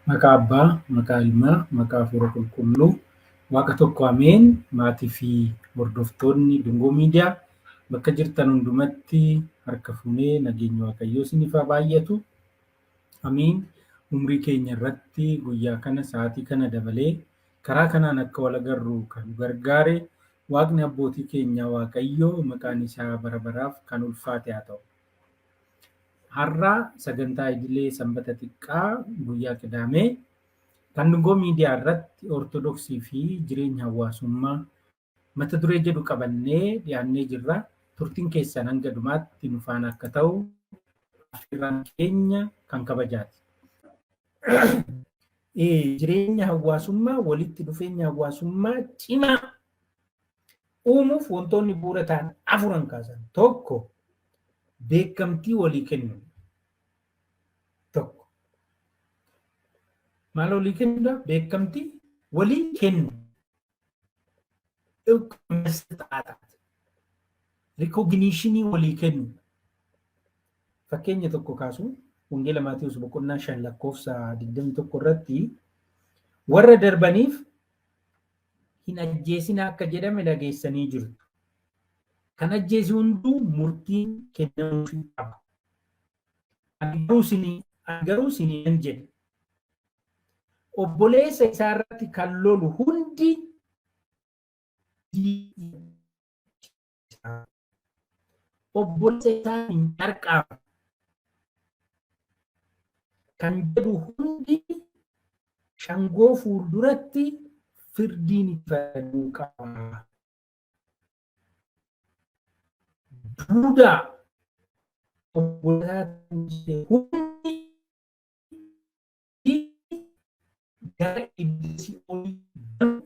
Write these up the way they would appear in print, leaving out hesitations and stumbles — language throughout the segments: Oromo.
Maqaa Abbaa, maqaa Ilmaa, maqaa Hafuura Qulqulluu, Waaqa tokko ameen. Maatii fi hordoftoonni Dungoo Miidiyaa bakka jirtan hundumatti harka fuunee nageenyi Waaqayyoo isiniif haa baay'atu. Ameen. Umrii keenya irratti guyyaa kana sa'aatii kana dabalee karaa kanaan akka wal agarru kan nu gargaare Waaqni abbootii keenyaa Waaqayyo maqaan isaa bara baraaf kan ulfaate haa ta'u. Har'a sagantaa idilee Sanbata Xiqqaa guyyaa Qidaamee kan Dungoo Miidiyaa irratti Ortodoksii fi jireenya hawaasummaa mata duree jedhu qabannee dhiyaannee jirra. Turtiin keessan hanga dhumaatti nu faana akka ta'u affeerraan keenya kan kabajaati. Jireenya hawaasummaa walitti dhufeenya hawaasummaa cimaa uumuuf wantoonni bu'uura ta'an afuran kaasan. Tokko beekamtii walii kennu. Tokko maal walii kennuudha? Beekamtii walii kennu. Rikogniishinii walii kennu. Fakkeenya tokko kaasu Wangeela Maatewos boqonnaa 5 lakkoofsa 21 irratti warra darbaniif hin ajjeesinaa akka jedhame dhageessanii jirtu. Kan ajjeese hunduu murtiin kennamuufii qaba. Ani garuu isinii nan jedha. Obboleessa isaa irratti kan lolu hundi obboleessa isaa hin qarqaaru kan jedhu hundi shangoo fuulduratti firdiin itti fayyadamuu qaba. Duudaa obboleessa hundi gara ibidda si'oolii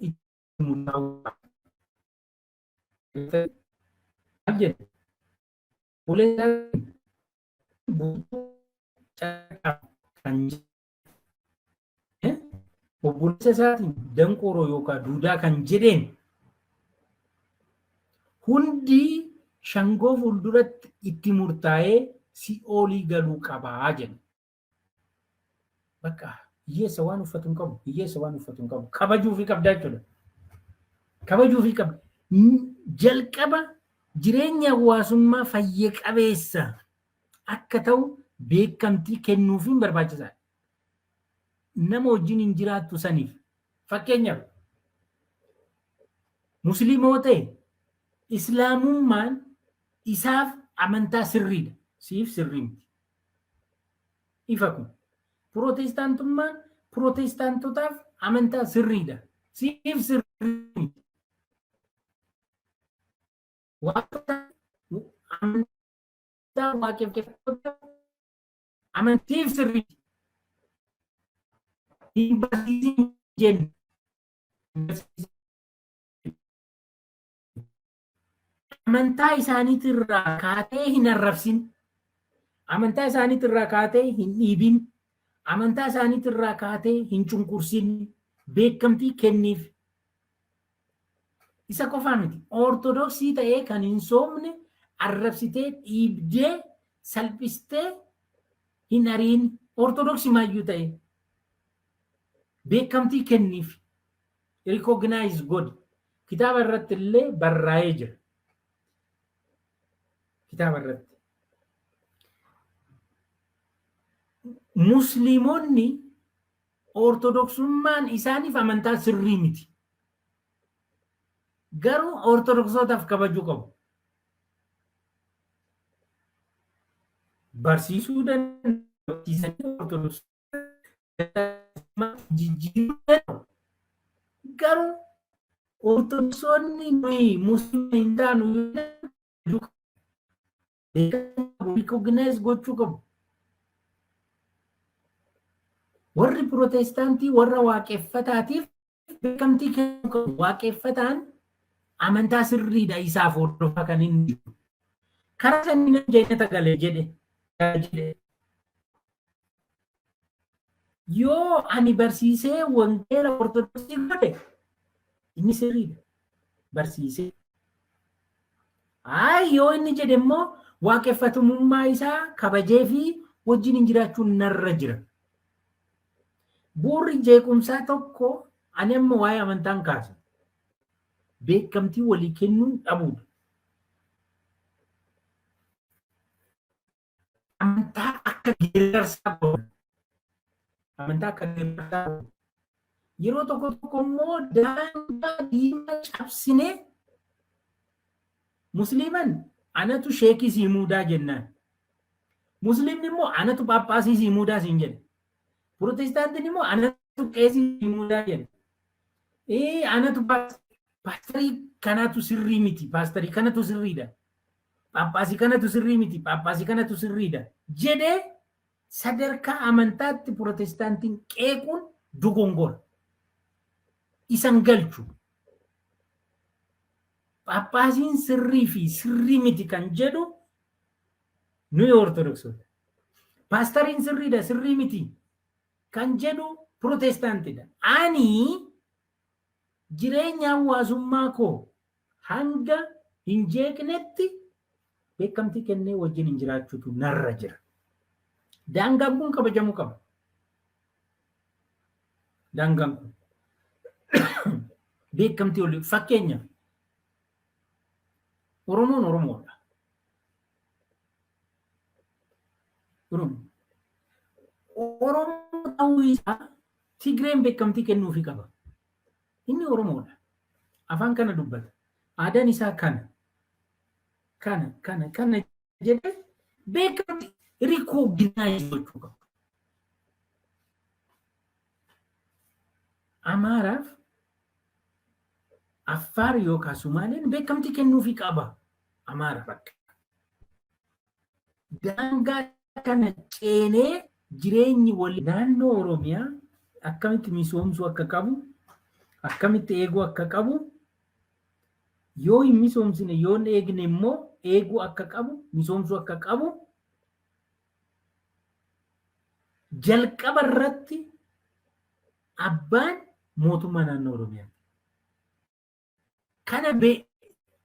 itti murtaa'uu qaba. Maal jedhe? Obboleessa guutuu kan jedhe obboleessa isaatiin danqooroo yookaan duudaa kan jedheen hundi shangoo fuulduratti itti murtaa'ee si'oolii galuu qabaa jedhe. Bakka hiyyeessa waan uffatu hin qabu, hiyyeessa waan uffatu hin qabu. Kabajuufii qabdaa jechuudha. Kabajuufii qabda. Jalqaba jireenya hawaasummaa fayya qabeessa akka ta'u beekamtii kennuufiin barbaachisaadha. Nama wajjin hin jiraattu saniif. Fakkeenyaaf Musliimoo ta'e Islaamummaan isaaf amantaa sirriidha. Siif sirrii miti. Ifa kun. Pirootestaantummaan pirootestaantotaaf amantaa sirriidha. Siif sirrii miti. Waaqota amantaa waaqeffattoota amantiif sirrii miti. Hin barsiisin jennu. Amantaa isaaniitirraa kaatee hin arrabsin. Amantaa isaaniitirraa kaatee hin dhiibin. Amantaa isaaniitirraa kaatee hin cunqursin. Beekamtii kenniif. Isa qofaa miti. Ortodoksii ta'ee kan hin soomne arrabsitee dhiibdee salphistee hin ariin. Ortodoksii maayyuu ta'e beekamtii kenniif. Recognize godhi. Kitaaba irratti illee barraa'ee jira. Kitaaba irratti. Musliimonni Ortodoksummaan isaaniif amantaa sirrii miti. Garuu Ortodoksootaaf kabajuu qabu. Barsiisuu danda'u. Barsiisanii Ortodoksummaa jijjiiruu danda'u. Garuu Ortodoksonni nuyi Musliima hin taanu recognize gochuu qabu. Warri Pirootestaantii warra waaqeffataatiif beekamtii kennuu qabu. Waaqeffataan amantaa sirriidha isaaf hordofaa kan inni jiru. Karaa sanii nan jannata gale jedhe. Yoo ani barsiisee wangeela Ortodoksii godhe inni sirriidha. Barsiisee. Ayi yoo inni jedhe immoo waaqeffatumummaa isaa kabajee fi wajjin hin jiraachuun narra jira. Bu'uurri jeequmsaa tokko, ani amma waa'ee amantaan kaasa. Beekamtii walii kennuu dhabuudha. Amantaa akka geerarsaa godhan. Amantaa akka geerarsaa godhan. Yeroo tokko tokko immoo daangaa diimaa cabsinee Musliiman anatu sheekii sii muudaa jennaan. Musliimni immoo anatu phaaphaasii sii muudaa siin jedha. Pirootestaantiin immoo anatu qeesii sii muudaa jedha. Ee, anatu paasterii kanatu sirrii miti, paasterii kanatu sirriidha. Phaaphaasii kanatu sirrii miti, phaaphaasii kanatu sirriidha jedhee sadarkaa amantaatti pirootestaantiin qeequun dogongora. Isan galchu. Phaaphaasiin sirrii fi sirrii miti kan jedhu nuyi Ortodoksota. Paastariin sirriidha, sirrii miti kan jedhu Pirootestaantidha. Ani jireenya hawaasummaa koo hanga hin jeeqnetti beekamtii kennee wajjin hin jiraachuutu narra jira. Daangaan kun kabajamuu qaba. Daangaan kun beekamtii olii, fakkeenyaaf, Oromoon Oromoodha. Oromoo Oromoo ta'uu isaa Tigreen beekamtii kennuufii qaba. Inni Oromoodha. Afaan kana dubbata. Aadaan isaa kana. Kana kana kana jedhee beekamtii recognize gochuu qaba. Amaaraaf, Affaar yookaan Sumaaleen beekamtii kennuufii qaba. Amaara bakka. Daangaa kana ceenee jireenyi wal naannoo Oromiyaa akkamitti misoomsuu akka qabu, akkamitti eeguu akka qabu, yoo hin misoomsine, yoo hin eegne immoo eeguu akka qabu, misoomsuu akka qabu, jalqaba irratti abbaan mootummaa naannoo Oromiyaati. Kana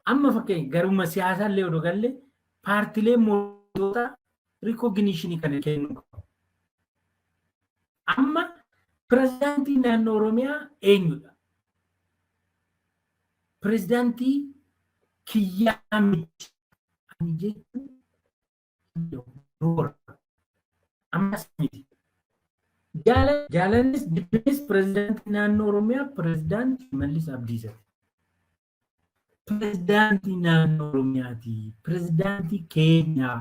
amma fakkeenya garuma siyaasaa illee odoo galle, paartilee mootummoota recognition kana kennuu qabu. Amma pirezidaantii naannoo Oromiyaa eenyudha? Pirezidaantii kiyyaa miti. Ani jechuun ammas miti. Jaalannis jibbinis pirezidaantii naannoo Oromiyaa pirezidaantii Shimallis Abdiisaati. Pirezidaantii naannoo Oromiyaati. Pirezidaantii keenyaa.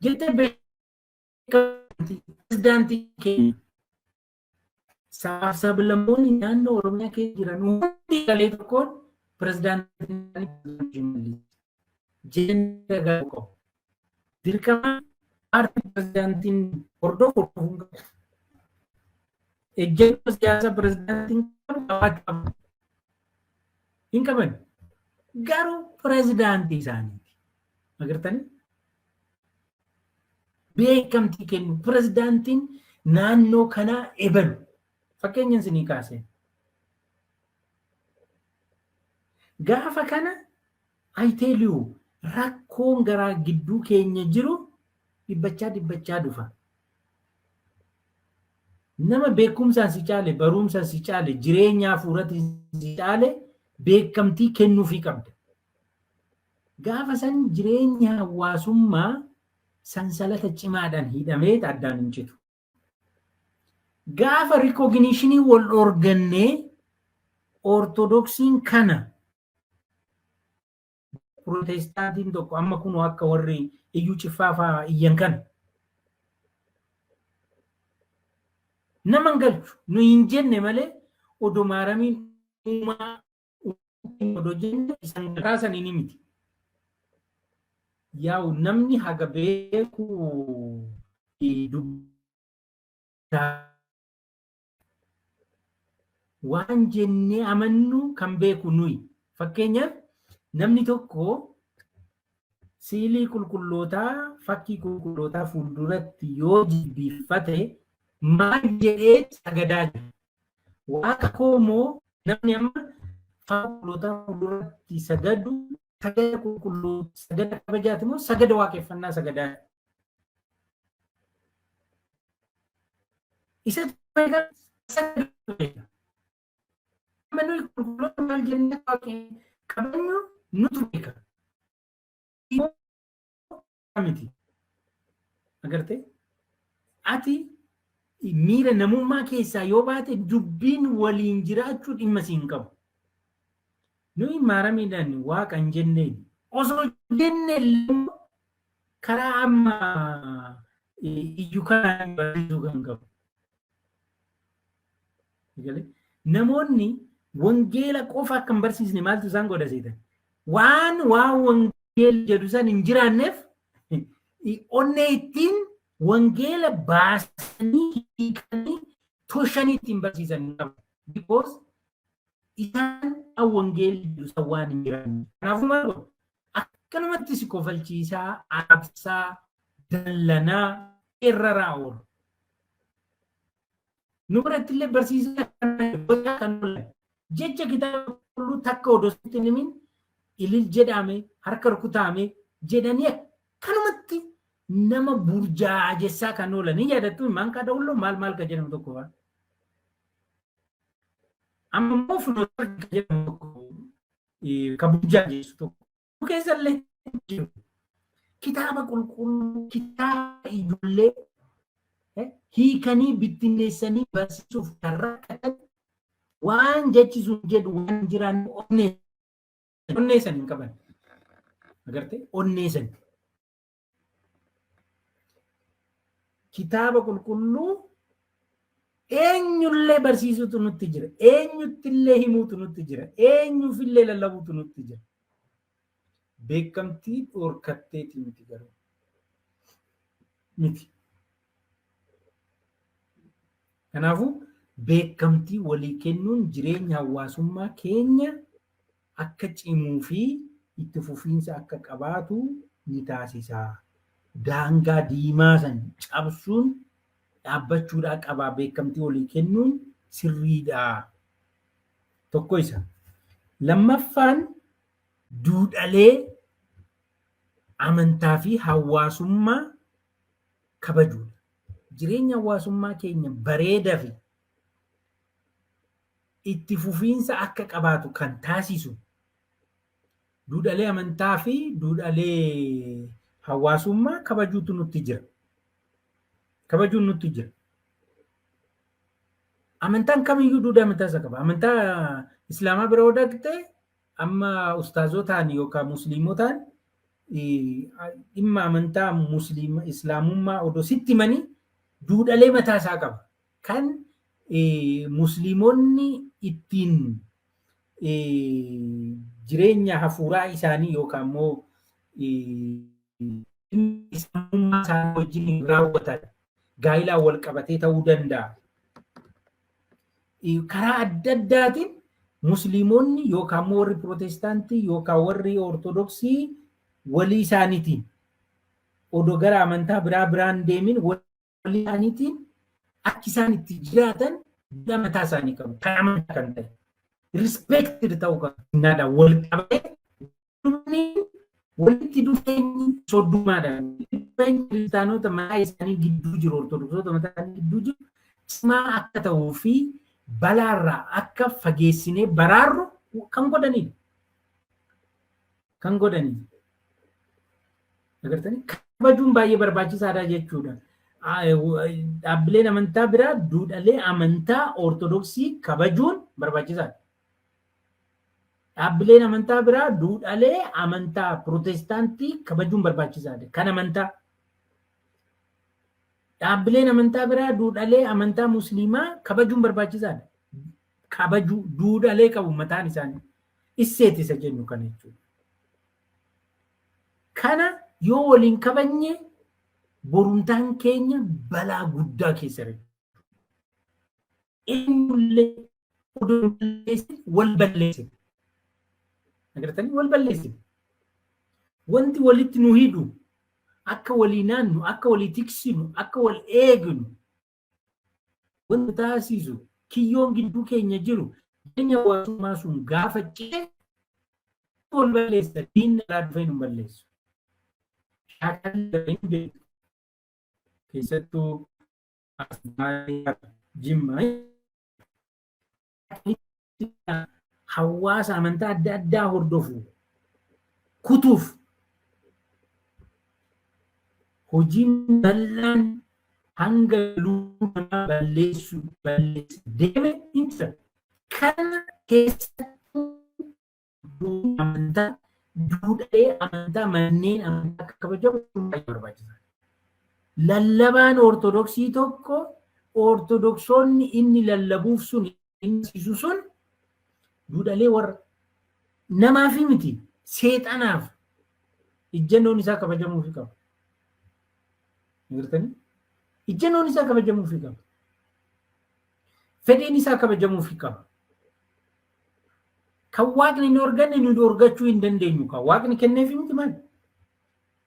Jettee beekamtii pirezidaantii keenya. Sabaaf sablammoonni naannoo Oromiyaa keessa jiran hundi galee tokkoon pirezidaantii Shimallis. Jennee qabu. Dirqama paartii pirezidaantiin hordofu hordofuu hin qabu. Ejjennoo siyaasaa pirezidaantiin qabu qabaachuu qabu. Hin qaban. Garuu pirezidaantii isaaniiti. Agartanii? Beekamtii kennu. Pirezidaantiin naannoo kanaa ebalu. Fakkeenya isinii kaasee. Gaafa kana, I tell you, rakkoon garaa gidduu keenya jiru dhibbachaa dhibbachaa dhufa. Nama beekumsaan si caale, barumsaan si caale, jireenya hafuuratiin si caale beekamtii kennuufii qabda. Gaafa san jireenya hawaasummaa sansalata cimaadhaan hidhamee addaan hin citu. Gaafa recognition wal dhoorgannee, Ortodoksiin kana, Pirootestaantiin tokko, amma kunoo akka warri iyyuu ciffaa fa'aa iyyan kana. Nama hin galchu nu hin jenne malee, odoo maaramiin uumaa odoo jenne isan karaa sanii ni miti. Yaa'u namni haga beeku dubbataa waan jennee amannu kan beeku nuyi. Fakkeenyaaf, namni tokko siilii qulqullootaa, fakkii qulqullootaa fuulduratti yoo jilbiiffate maal jedhee sagadaa jira? Waaqa koo moo namni amma fakkii qulqullootaa fuulduratti sagadu sagada qulqulluu, sagada kabajaati moo sagada waaqeffannaa sagadaa? Isa Beeka. Nuyi qulqulloota maal jennee qabeenyu nutu beeka. Miti. Agartee? Ati miira namummaa keessaa yoo baate, dubbiin waliin jiraachuu dhimma siin qabu. Nuyi maaramiidhaan Waaqa hin jenneen. Osoo jenne illee karaa amma iyyu kanaan barsiisuu kan qabu. Namoonni wangeela qofa akka hin barsiisne maaltu isaan godha seetan? Waan wangeela jedhu san hin jiraanneef, onnee ittiin wangeela baasanii hiikanii toshanii ittiin barsiisan qabu. Because isaan wangeelli jedhu san waan hin jiraanne. Kanaafuu maal godhu? Akkanumatti si kofalchiisaa, arabsaa, dallanaa, irraraa oolu. Nu biratti illee barsiisaa kan oolan jecha kitaaba qulqulluu takka odoo sitti hin himin, ilil jedhame, harka rukutaame jedhanii akkanumatti nama burjaajessaa kan oolan ni yaadattu. Maankaa da'ulloo maal maal kan jedhamu tokko fa'a. Amma immoo funoota kan jedhamu tokko kan burjaajessu tokko keessallee jiru. Kitaaba qulqulluu, kitaaba ijoollee hiikanii bittinneessanii barsiisuuf kan rakkatan, waan jechi sun jedhu waan hin jiraanne onnee san hin qaban. Agartee, onnee san. Kitaaba qulqulluu eenyullee barsiisuutu nutti jira. Eenyuttillee himuutu nutti jira. Eenyuufillee lallabuutu nutti jira. Beekamtii dhoorkatteeti miti garuu. Miti. Kanaafuu beekamtii walii kennuun jireenya hawaasummaa keenya akka cimuu fi itti fufiinsa akka qabaatu ni taasisa. Daangaa diimaa san cabsuun dhaabbachuudhaa qabaa, beekamtii walii kennuun sirriidha. Tokko isa. Lammaffaan, duudhalee amantaa fi hawaasummaa kabajuudha. Jireenya hawaasummaa keenya bareedaa fi itti fufiinsa akka qabaatu kan taasisu duudhalee amantaa fi duudhalee hawaasummaa kabajuutu nutti jira. Kabajuun nutti jira. Amantaan kamiyyuu duudhaa mataa isaa qaba. Amantaa Islaamaa bira yoo dhaqxe, amma ustaazotaan yookaan musliimotaan dhimma amantaa musliima Islaamummaa odoo sitti himanii, duudhalee mataa isaa qaba. Kan musliimonni ittiin jireenya hafuuraa isaanii yookaan immoo Islaamummaa isaanii wajjin raawwatan, gaa'ilaan wal qabatee ta'uu danda'a. Karaa adda addaatiin musliimonni yookaan immoo warri pirootestaantii yookaan warri ortodoksii walii isaaniitiin odoo gara amantaa biraa biraan deemin, walii isaaniitiin akki isaan itti jiraatan duudhaa mataa isaanii qabu. Kan amantaa kan ta'e. Respected ta'uu qaba. Wal qabatee walitti dhufeenyi soddummaadhaan dhufeenyi kiristaanota mataa isaanii gidduu jiru, ortodoksota mataa isaanii gidduu jiru cimaa akka ta'uu fi balaarraa akka fageessinee baraarru kan godhanidha. Kan godhanidha. Agartanii, kabajuun baay'ee barbaachisaadha jechuudha. Dhaabbileen amantaa biraa duudhalee amantaa ortodoksii kabajuun barbaachisaadha. Dhaabbileen amantaa biraa duudhalee amantaa pirootestaantii kabajuun barbaachisaadha. Kan amantaa. Dhaabbileen amantaa biraa duudhalee amantaa musliimaa kabajuun barbaachisaadha. Kabajuu duudhalee qabu mataan isaanii. Isseet isa jennu kana jechuudha. Kana yoo waliin kabajne, borumtaan keenya balaa guddaa keessa jira. Eenyullee odoo hin balleessin wal balleessina. Agartanii, wal balleessina. Wanti walitti nu hidhu, akka walii naannu, akka walii tiksinu, akka wal eegnu wanti taasisu, kiyyoon gidduu keenya jiru, jireenya hawaasummaa sun gaafa cite wal balleessa. Diinni alaa dhufee nu balleessu. Shaakalli hin beeku. Keessattuu Jimma. Hawaasa amantaa adda addaa hordofu kutuuf hojiin bal'aan hanga lubbuu namaa balleessu balleessu deeme hin jira. Kana keessattuu amantaa, duudhaalee amantaa, manneen amantaa akka kabajamu baay'ee barbaachisaadha. Lallabaan Ortodoksii tokko Ortodoksoonni inni lallabuuf sun, inni barsiisu sun, duudhaalee warra namaafi miti seexanaaf ijjannoon isaa kabajamuufi qaba. Agartanii? Ijjannoon isaa kabajamuufi qaba. Fedhiin isaa kabajamuufi qaba. Kan Waaqni hin arganne nu argachuu hin dandeenyu. Kan Waaqni kenneefi miti maali?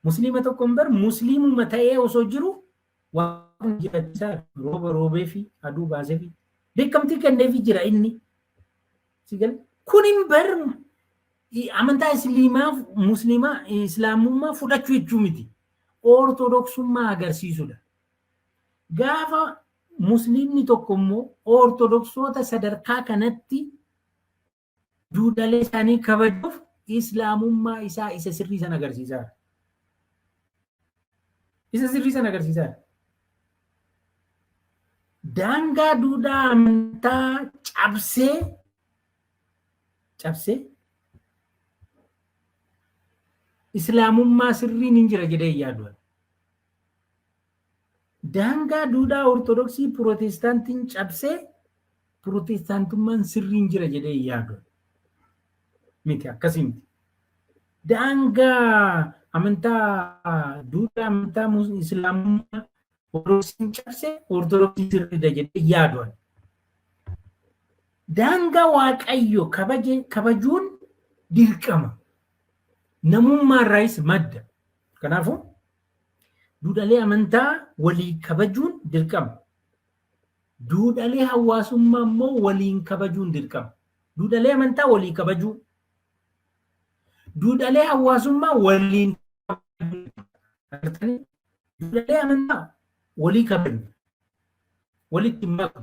Musliima tokko hin bar musliimuma ta'ee osoo jiru Waaqni jiraachisaa, rooba roobee fi aduu baasee fi beekamtii kenneefi jira inni. Kun hin bar amantaa isliimaa, musliimaa, islaamummaa fudhachuu jechuu miti. Ortodoksummaa agarsiisudha. Gaafa musliimni tokko immoo ortodoksoota sadarkaa kanatti duudhaalee isaanii kabajuuf islaamummaa isaa isa sirrii sana agarsiisaa. Isa sirrii sana agarsiisaa. Daangaa duudhaa amantaa cabsee islaamummaa sirriin hin jira jedhee yaadu. Daangaa duudhaa Ortodoksii Pirootestaantiin cabsee Pirootestaantummaan sirriin jira jedhee yaadu. Miti, akkasii miti. Daangaa amantaa, duudhaa amantaa islaamummaa Ortodoksiin cabsee Ortodoksii sirriidha jedhee yaadu. Daangaa Waaqayyo kabaje kabajuun dirqama. Namummaarraayis madda. Kanaafuu duudhaalee amantaa walii kabajuun dirqama. Duudhaalee hawaasummaa immoo waliin kabajuun dirqama. Duudhaalee amantaa walii kabajuu. Duudhaalee hawaasummaa waliin kabajuu. Duudhaalee amantaa walii kabajnu. Walitti maku.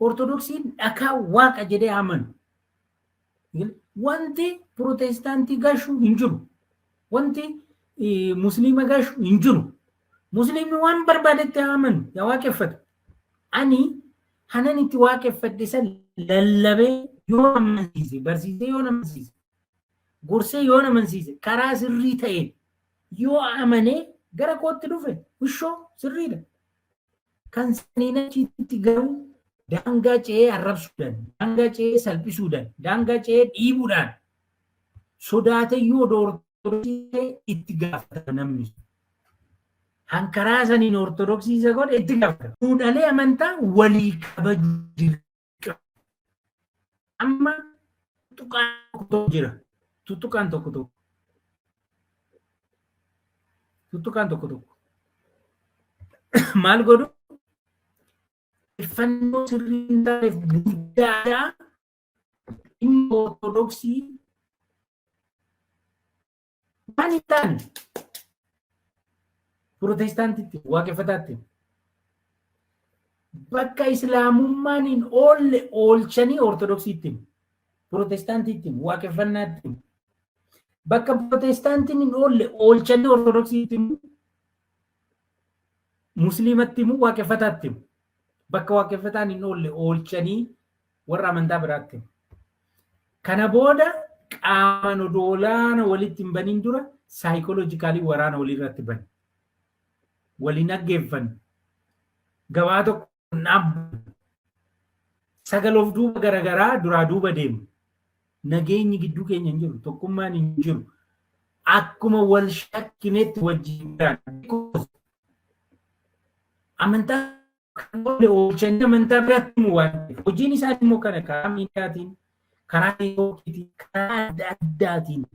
Ortodoksiin dhakaa Waaqa jedhee amanu. Wanti Pirootestaantii gashu hin jiru. Wanti Musliima gashu hin jiru. Musliimni waan barbaadetti haa amanu, yaa waaqeffatu. Ani hanan itti waaqeffadhe san lallabee yoo amansiise, barsiisee yoo amansiise, gorsee yoo amansiise, karaa sirrii ta'een yoo amanee gara kootti dhufe, ishoo sirriidha. Kan saniin achitti garuu daangaa ce'ee arrabsuudhaan, daangaa ce'ee salphisuudhaan, daangaa ce'ee dhiibuudhaan sodaateyyuu odoo Ortodoksii itti gaafatama namni sun. Hankaraa saniin Ortodoksii isa godhe itti gaafatama. Duudhaalee amantaa walii kabajuu dirqama. Amma tuttuqaan tokko tokko jira. Tuttuqaan tokko tokko. Tuttuqaan tokko tokko. Maal godhu? Odeeffannoo sirrii hin taaneef guddaa dhimma Ortodoksii waan hin taane Pirootestaantitti, Waaqeffataatti, bakka islaamummaan hin oolle oolchanii Ortodoksiitti, Pirootestaantiitti, Waaqeffannaatti, bakka Pirootestaantiin hin oolle oolchanii Ortodoksiitti, Musliimatti himu, Waaqeffataatti himu. Bakka Waaqeffataan hin oolle oolchanii warra amantaa biraatti himu. Kana booda qaamaan odoo olaana walitti hin banin dura psychologically waraana walirratti bani. Waliin aggeeffannu. Gabaa tokko hin dhaabbannu. Sagal of duuba garagaraa duraa duuba deemu. Nageenyi gidduu keenya hin jiru. Tokkummaan hin jiru. Akkuma wal shakkinetti wajjin jiraanna. Amantaa kan oole oolchanii amantaa biraatti himu waan ta'eef. Hojiin isaan immoo kana karaa miidiyaatiin, karaa neetwoorkiitiin, karaa adda addaatiin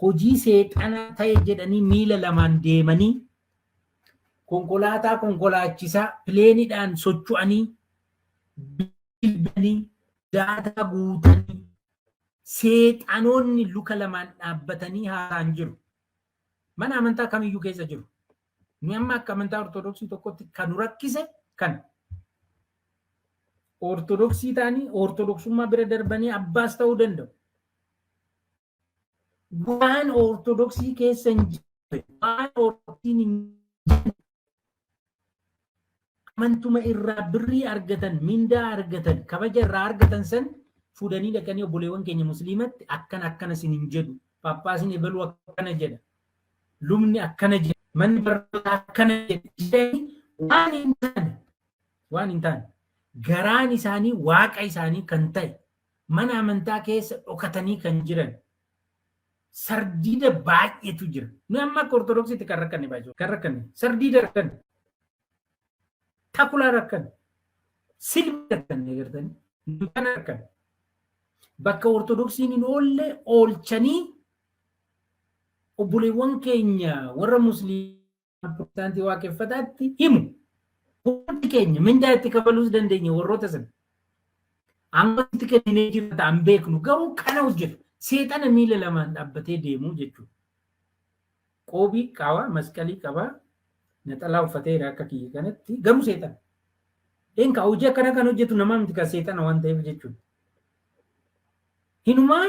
hojii seexanaa ta'e jedhanii miila lamaan deemanii, konkolaataa konkolaachisaa, pileeniidhaan socho'anii, bilbilanii, daataa guutanii, seexanoonni luka lamaan dhaabbatanii haasa'an jiru. Mana amantaa kamiyyuu keessa jiru. Nuyi amma akka amantaa Ortodoksii tokkotti kan nu rakkise kan Ortodoksii ta'anii Ortodoksummaa bira darbanii abbaas ta'uu danda'u. Waan Ortodoksii keessa hin jirre, waan Ortodoksiin hin jirre, amantuma irraa birrii argatan, mindaa argatan, kabaja irraa argatan san fuudhanii dhaqanii obboleewwan keenya musliimatti akkana akkana isin hin jedhu. Paappaasiin ebaluu akkana jedha. Lubni akkana jedha. Manni barnootaa akkana jedha. Jedhanii waan hin taane, waan hin taane, garaan isaanii waaqa isaanii kan ta'e mana amantaa keessa dhokatanii kan jiran sardiida baay'eetu jira. Nuyi amma akka Ortodoksiitti kan rakkanne baay'ee kan rakkanne sardiida rakkanne, takulaa rakkanne, silmi rakkanne, gartanii nu kana rakkanne. Bakka Ortodoksiin hin oolle oolchanii obboleewwan keenya warra Musliimaa, Pirotestaantii, Waaqeffataatti himu. Wanti keenya mindaa itti kafaluus dandeenya warroota sana. Aangoo itti kenninee jira ta'an beeknu garuu kana hojjetu. Seexana miila lamaan dhaabbatee deemuu jechuudha. Qoobii qaba, masqalii qaba, naxalaa uffateera akka kiyya kanatti garuu seexana. Eenka hojii akkana kan hojjetu namaa miti kan seexana waan ta'eef jechuudha. Hinumaa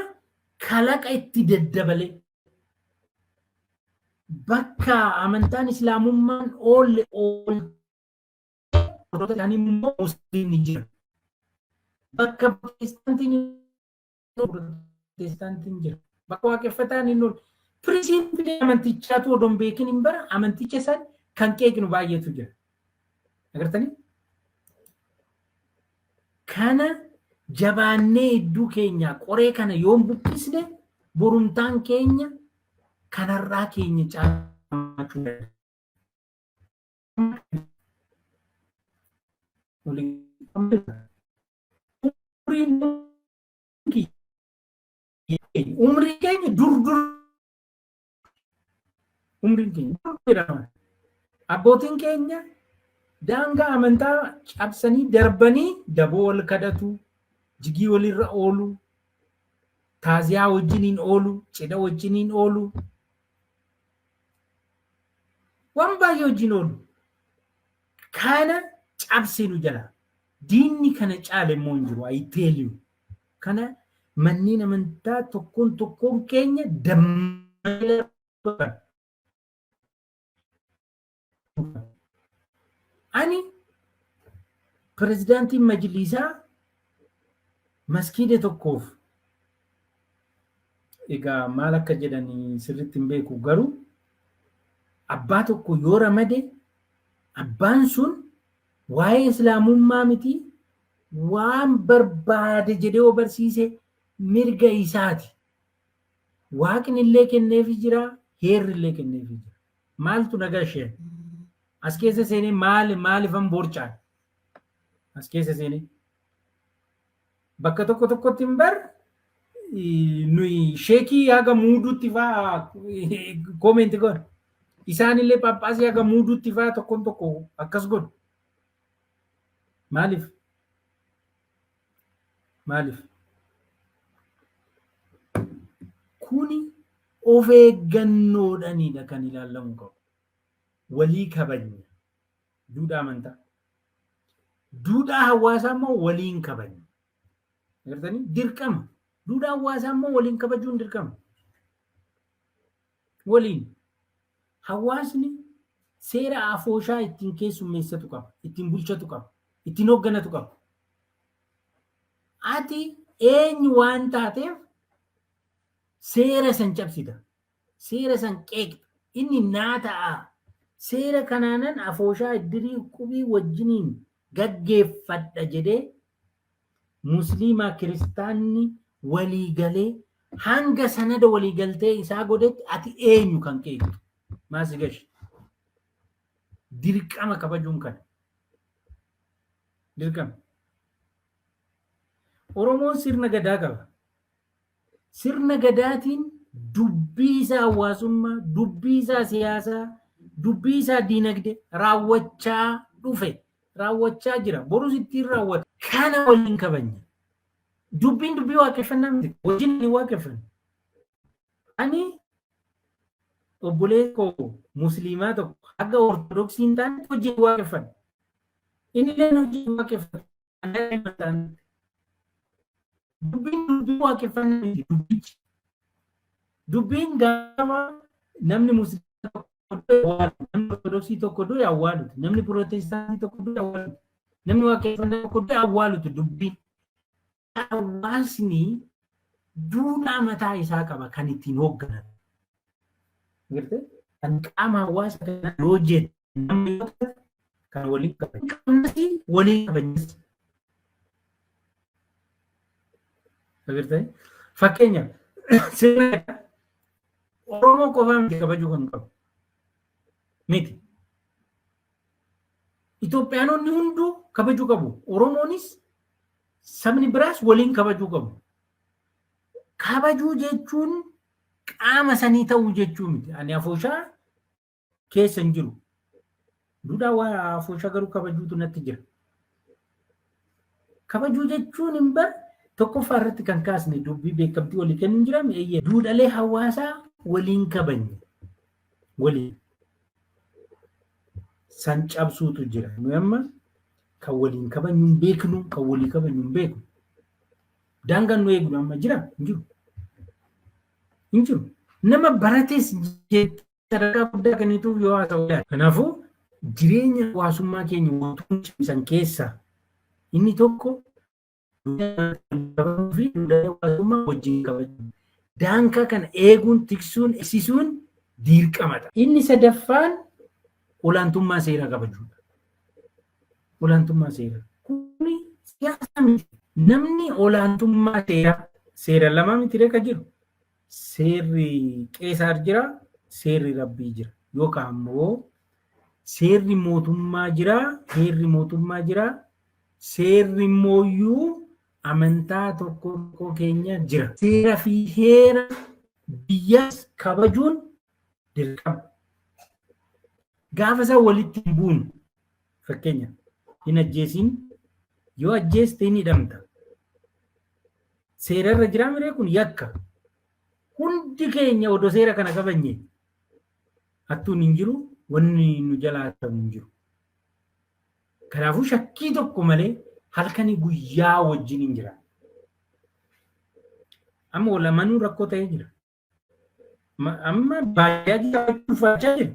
kalaqa itti daddabalee bakka amantaan Islaamummaan oolle oolte isaanii immoo Musliimni jira. Bakka Pirotestaantiin Pirotestaantiin jira. Bakka Waaqeffataan hin oolle. Piriinsiipilii amantichaatu odoo hin beekin hin bara amanticha san kan qeeqnu baay'eetu jira. Agartanii? Kana jabaannee hedduu keenyaa qoree kana yoon buqqisne borumtaan keenya kanarraa keenya caalachuu danda'a. Umriin keenya dur dur umriin keenya dur jedhama. Abbootiin keenya daangaa amantaa cabsanii darbanii daboo wal kadhatu, jigii walirra oolu, taaziyaa wajjiniin oolu, cidha wajjiniin oolu, waan baay'ee wajjin oolu. Kana cabsinu jala. Diinni kana caale immoo hin jiru. I tell you. Kana manneen amantaa tokkoon tokkoon keenya dammaqina. Ani pirezidaantiin majliisaa maskiida tokkoof, egaa maal akka jedhanii sirriitti hin beeku, garuu abbaa tokko yoo ramade abbaan sun waa'ee Islaamummaa miti waan barbaade jedhee yoo barsiise mirga isaati. Waaqni illee kenneefi jira, heerri illee kenneefi jira. Maaltu naga isheen? As keessa seenee maali maalifan borcaan? As keessa seenee. Bakka tokko tokkotti hin bar nuyi sheekii haga muuduutti fa'aa comment godhu. Isaanillee phaaphaasii haga muuduutti fa'aa tokkoon tokko akkas godhu. Maaliif? Maaliif? Kuni of eeggannoodhanidha kan ilaalamuu qabu. Walii kabajna. Duudhaa amantaa. Duudhaa hawaasaa immoo waliin kabajna. Agartanii? Dirqama. Duudhaa hawaasaa immoo waliin kabajuun dirqama. Waliin. Hawaasni seera afooshaa ittiin keessummeessatu qaba. Ittiin bulchatu qaba. Ittiin hoogganatu qaba. Ati eenyu waan taateef seera san cabsita? Seera san qeeqxa? Inni naa ta'a. Seera kanaanan afooshaa, iddirii, qubii wajjiniin gaggeeffadha jedhee Musliimaa Kiristaanni walii galee hanga sanada walii galtee isaa godhetti ati eenyu kan qeeqxu? Maasi gashi. Dirqama kabajuun kana. Dirqama. Oromoon sirna gadaa qaba. Sirna gadaatiin dubbii isaa hawaasummaa, dubbii isaa siyaasaa, dubbii isaa diinagdee raawwachaa dhufe, raawwachaa jira. Borus ittiin raawwata. Kana waliin kabajna. Dubbiin dubbii waaqeffannaa miti. Wajjin ni waaqeffanna. Ani Obboleessi koo musliimaa tokko haga ortodoksii hin taane hojii waaqeffadha. Inni illee hojii waaqeffata. Dubbiin dubbii waaqeffannaa miti dubbichi. Dubbiin gaafa namni musliimaa tokko du'e awwaalu, namni ortodoksii tokko du'e awwaaluti, namni pirootestaantii tokko du'e awwaaluti, namni waaqeffannaa tokko du'e awwaaluti dubbiin. Hawaasni duudhaa mataa isaa qaba kan ittiin hoogganan. Agartee? Kan qaama hawaasa kanaa yoo jette namni yoo ta'e kan waliin qaban. Qabnas waliin kabajnas. Agartee? Fakkeenyaaf sirna Oromoo qofaa miti kabajuu kan qabu. Miti. Itoophiyaanonni hunduu kabajuu qabu. Oromoonis sabni biraas waliin kabajuu qabu. Kabajuu jechuun qaama sanii ta'uu jechuu miti. Ani afooshaa keessa hin jiru. Duudhaa waa afooshaa garuu kabajuutu natti jira. Kabajuu jechuun hin bar tokkoffaa irratti kan kaasne dubbii beekamtii walii kennuu hin jiraame eeyyee duudhalee hawaasaa waliin kabajne waliin san cabsuutu jira. Nuyi amma kan waliin kabajnu hin beeknu, kan walii kabajnu hin beeknu. Daangaan nu eegnu amma jira? Hin jiru. Hin jiru. Nama barates sadarkaa guddaa kennituuf yoo haasa'u ilaali. Kanaafuu jireenya hawaasummaa keenya wantoonni cimsan keessaa inni tokko fi duudhaalee hawaasummaa wajjin kabajuu. Daangaa kana eeguun, tiksuun, eegsisuun dirqamadha. Inni sadaffaan olaantummaa seeraa kabajuudha. Olaantummaa seeraa. Kuni siyaasa miti. Namni olaantummaa seeraa seera lama miti kan jiru. Seerri Qeesaar jira, seerri Rabbii jira. Yookaan immoo seerri mootummaa jira, heerri mootummaa jira, seerri immooyyuu amantaa tokko tokko keenya jira. Seera fi heera biyyaas kabajuun dirqama. Gaafa isaan walitti hin buunu fakkeenya hin ajjeesin yoo ajjeeste hin hidhamta. Seerarra jiraa miree kun yakka. Hundi keenya odoo seera kana kabajne hattuun hin jiru wanni nu jalaa hatamu hin jiru. Kanaafuu shakkii tokko malee halkanii guyyaa wajjin hin jira. Amma wal amanuu rakkoo ta'ee jira. Amma baadiyyaa jiraachuu ulfaachaa jira.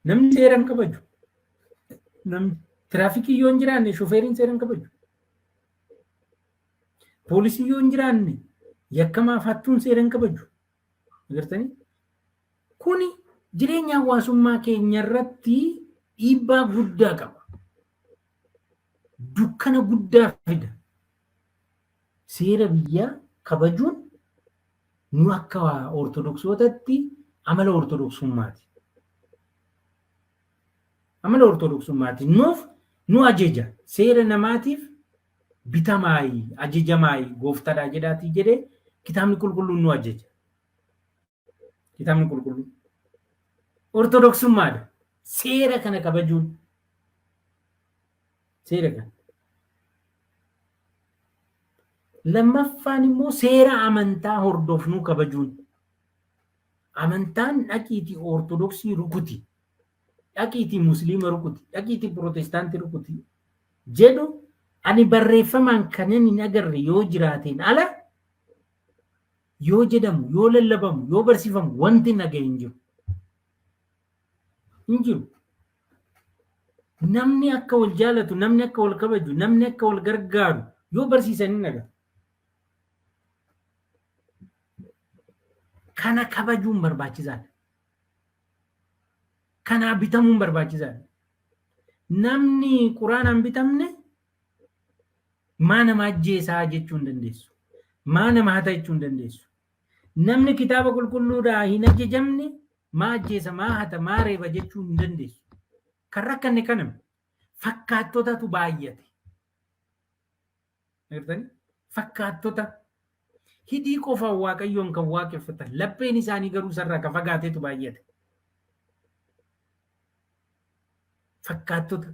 Namni seera hin kabaju. Namni tiraafikii yoo hin jiraanne shofeeriin seera hin kabaju. Poolisii yoo hin jiraanne yakkamaaf hattuun seera hin kabaju. Agartanii? Kuni jireenya hawaasummaa keenya irratti dhiibbaa guddaa qaba. Dukkana guddaa fida. Seera biyyaa kabajuun nu akka ortodoksootatti amala ortodoksummaati. Amala ortodoksummaati. Nuuf nu ajaja. Seera namaatiif bitamaayi, ajajamaayi gooftadhaa jedhaatii jedhee kitaabni qulqulluun nu ajaja. Kitaabni qulqulluun. Ortodoksummaadha. Seera kana kabajuun. Seera kana. Lammaffaan immoo seera amantaa hordofnuu kabajuun. Amantaan dhaqiitii ortodoksii rukuti, dhaqiitii musliima rukuti, dhaqiitii pirootestaantii rukuti jedhu ani barreeffamaan kanan hin agarre yoo jiraateen ala yoo jedhamu, yoo lallabamu, yoo barsiifamu wanti naga'e hin jiru. Hin jiru. Namni akka wal jaalatu, namni akka wal kabaju, namni akka wal gargaaru yoo barsiisan hin dhaga. Kana kabajuun barbaachisaadha. Kanaa bitamuun barbaachisaadha. Namni quraanaan bitamne maa nama ajjeesaa jechuu hin dandeessu. Maa nama hata jechuu hin dandeessu. Namni kitaaba qulqulluudhaa hin ajajamne maa ajjeesa, maa hata, maa reeba jechuu hin dandeessu. Kan rakkanne kanama. Fakkaattotatu baay'ate. Agartanii? Fakkaattota hidhii qofaan Waaqayyoon kan waaqeffatan lapheen isaanii garuu isarraa kan fagaatetu baay'ate. Fakkaattota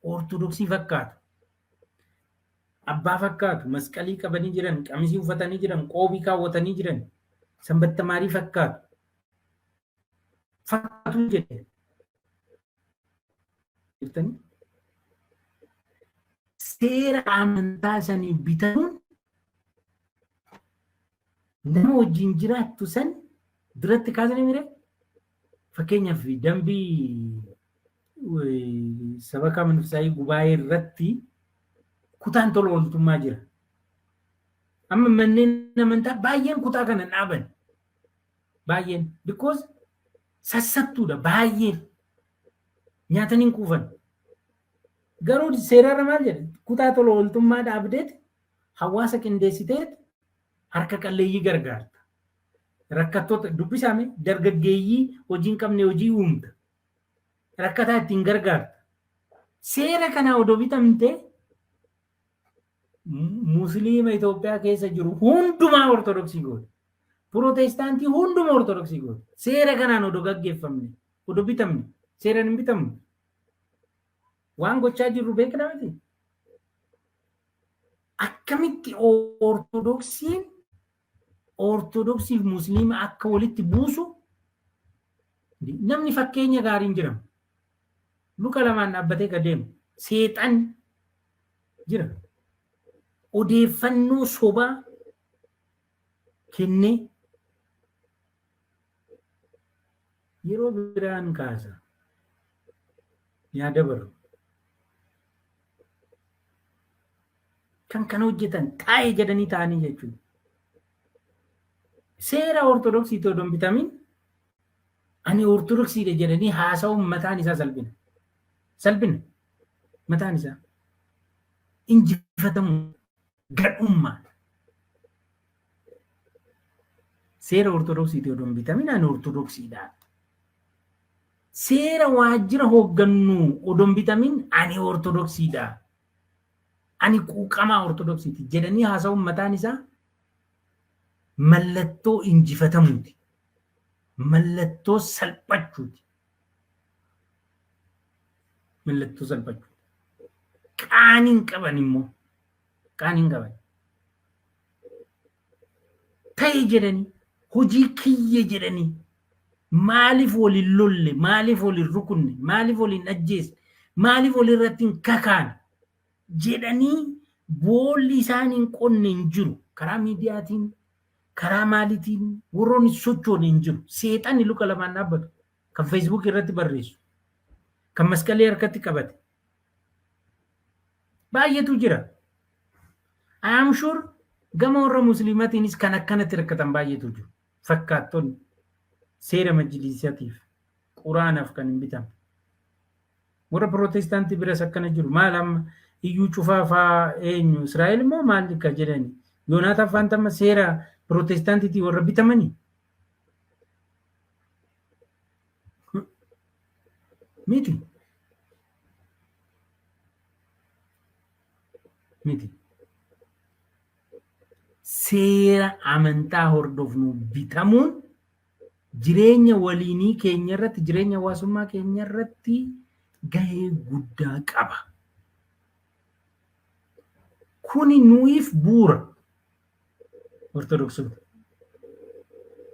Ortodoksii fakkaatu. Abbaa fakkaatu, masqalii qabanii jiran, qamisii uffatanii jiran, qoobii kaawwatanii jiran, sanbattamaarii fakkaatu. Fakkaatu jedhe. Jirtanii? Seera amantaa sanii bitamuun nama wajjin jiraattu san duratti kaasanii mire. Fakkeenyaaf, dambii sabakaa manfasaayii gubaa'ee irratti kutaan tola ooltummaa jira. Amma manneen amantaa baay'een kutaa kana dhaaban. Baay'een. Because sassattuudha baay'een. Nyaatanii hin quufan. Garuu seerarra maal jedha? Kutaa tola ooltummaa dhaabdeet hawaasa qindeessiteet harka qalleeyyii gargaarta. Rakkattoota dubbisaame, dargaggeeyyii hojii hin qabne hojii uumta. Rakkataa ittiin gargaarta. Seera kana odoo bitamte, Musliima Itoophiyaa keessa jiru hundumaa Ortodoksii goota. Pirootestaantii hundumaa Ortodoksii goota. Seera kanaan odoo gaggeeffamne, odoo bitamne, seeraan hin bitamne. Waan gochaa jirru beekna miti. Akkamitti Ortodoksiin Ortodoksiif Musliima akka walitti buusu namni fakkeenya gaariin jira. Luka lamaan dhaabbatee ka deemu seexan jira. Odeeffannoo sobaa kennee yeroo biraan kaasa. Yaa dabaru. Kan kana hojjetan taa'ee jedhanii ta'anii jechuudha. Seera Ortodoksiitti odoo hin bitamin ani Ortodoksiidha jedhanii haasa'uun mataan isaa salphina. Salphina mataan isaa. Injifatamu gadhummaa. Seera Ortodoksiitti odoo hin bitamin ani Ortodoksiidha. Seera waajjira hooggannu odoo hin bitamin ani Ortodoksiidha. Ani quuqamaa Ortodoksiiti jedhanii haasa'uun mataan isaa mallattoo injifatamuuti. Mallattoo salphachuuti. Mallattoo salphachuuti. Qaaniin qaban immoo qaaniin qaban. Ta'e jedhanii, hojii kiyya jedhanii, maaliif waliin lolle, maaliif waliin rukunne, maaliif waliin ajjeesne, maaliif walirratti hin kakaane jedhanii boolli isaan hin qonne hin jiru. Karaa miidiyaatiin, karaa maaliitiin warroonni sochoone hin jiru. Seexanni luka lamaan dhaabbatu, kan Feesbuuk irratti barreessu, kan masqalii harkatti qabate baay'eetu jira. I am sure gama warra Musliimatiinis kan akkanatti rakkatan baay'eetu jiru. Fakkaattonni seera majliisatiif Quraanaaf kan hin bitamne. Warra Pirootestaantii biras akkana jiru. Maal amma iyyuu cufaa faa eenyu Israa'el immoo maal ka jedhani? Yoonaataan Faantamma seera Pirootestaantiitii warra bitamanii? Miti. Miti. Seera amantaa hordofnu bitamuun jireenya waliinii keenya irratti, jireenya hawaasummaa keenya irratti gahee guddaa qaba. Kuni nuyiif bu'uura Ortodoksota.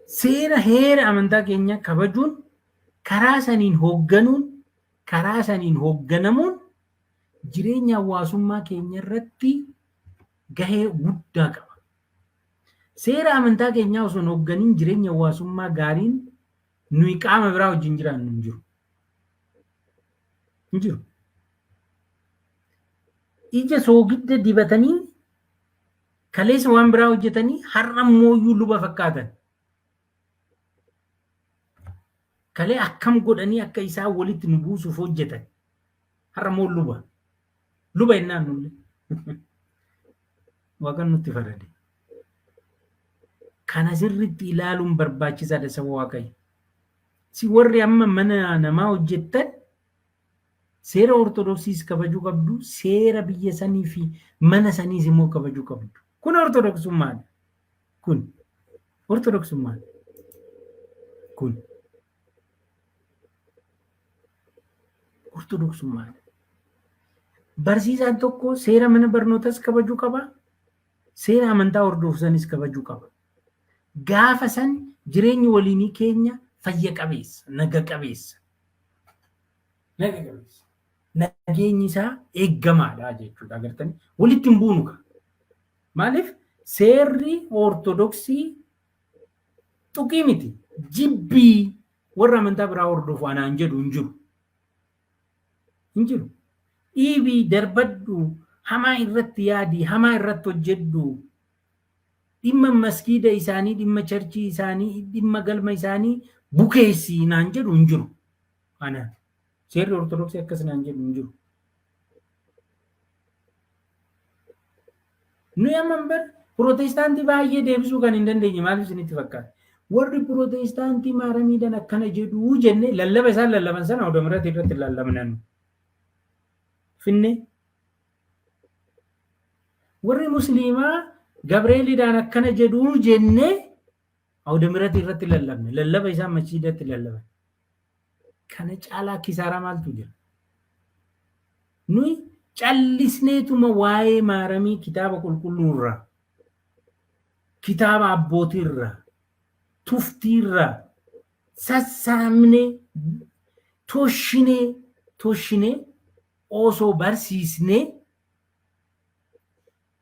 Seera heera amantaa keenya kabajuun, karaa saniin hoogganuun, karaa saniin hoogganamuun jireenya hawaasummaa keenya irratti gahee guddaa qaba. Seera amantaa keenyaa osoo hin hoogganiin jireenya hawaasummaa gaariin nuyi qaama biraa wajjin jiraannu hin jiru. Hin jiru. Ija soogidda dibatanii kaleessa waan biraa hojjetanii har'a mooyyuu luba fakkaatan. Kalee akkam godhanii akka isaan walitti nu buusuuf hojjetan. Har'a immoo luba. Luba jennaan nullee. Waaqan nutti farade. Kana sirriitti ilaaluun barbaachisaadha, saba Waaqayyo. Si warri amma mana namaa hojjettan seera Ortodoksiis kabajuu qabdu, seera biyya sanii fi mana saniis immoo kabajuu qabdu. Kun Ortodoksummaadha. Kun Ortodoksummaadha. Kun Ortodoksummaadha. Barsiisaan tokko seera mana barnootas kabajuu qaba, seera amantaa hordofsanis kabajuu qaba. Gaafa san jireenyi waliinii keenya Fayya qabeessa, naga qabeessa. Naga qabeessa. Nageenyi isaa eeggamaadha jechuudha. Agartanii walitti hin buunu ka. Maaliif seerri Ortodoksii tuqii miti, jibbii warra amantaa biraa hordofu anaan jedhu hin jiru. Hin jiru. Dhiibii darbadhu, hamaa irratti yaadi, hamaa irratti hojjedhu. Dhimma maskiida isaanii, dhimma charchii isaanii, dhimma galma isaanii bukeessi naan jedhu hin jiru. Anaan. Seerri Ortodoksii akkas naan jedhu hin jiru. Nuyi amma bar Pirootestaantii baay'ee deebisuu kan hin dandeenye maaliif isinitti fakkaata? Warri Pirootestaantii maaramiidhaan akkana jedhuu jennee lallaba isaan lallaban sana odomirratti irratti lallabnan. Finne. Warri Musliimaa Gabreeliidhaan akkana jedhuu jennee Awdamirati irratti lallabne. Lallaba isaan masjiidatti lallaban. Kana caalaa kisaaraa maaltu jira? Nuyi callisneetuma waa'ee maaramii kitaaba qulqulluurraa, kitaaba abbootiirraa, tuftiirraa sassaabnee toshinee toshinee osoo barsiisnee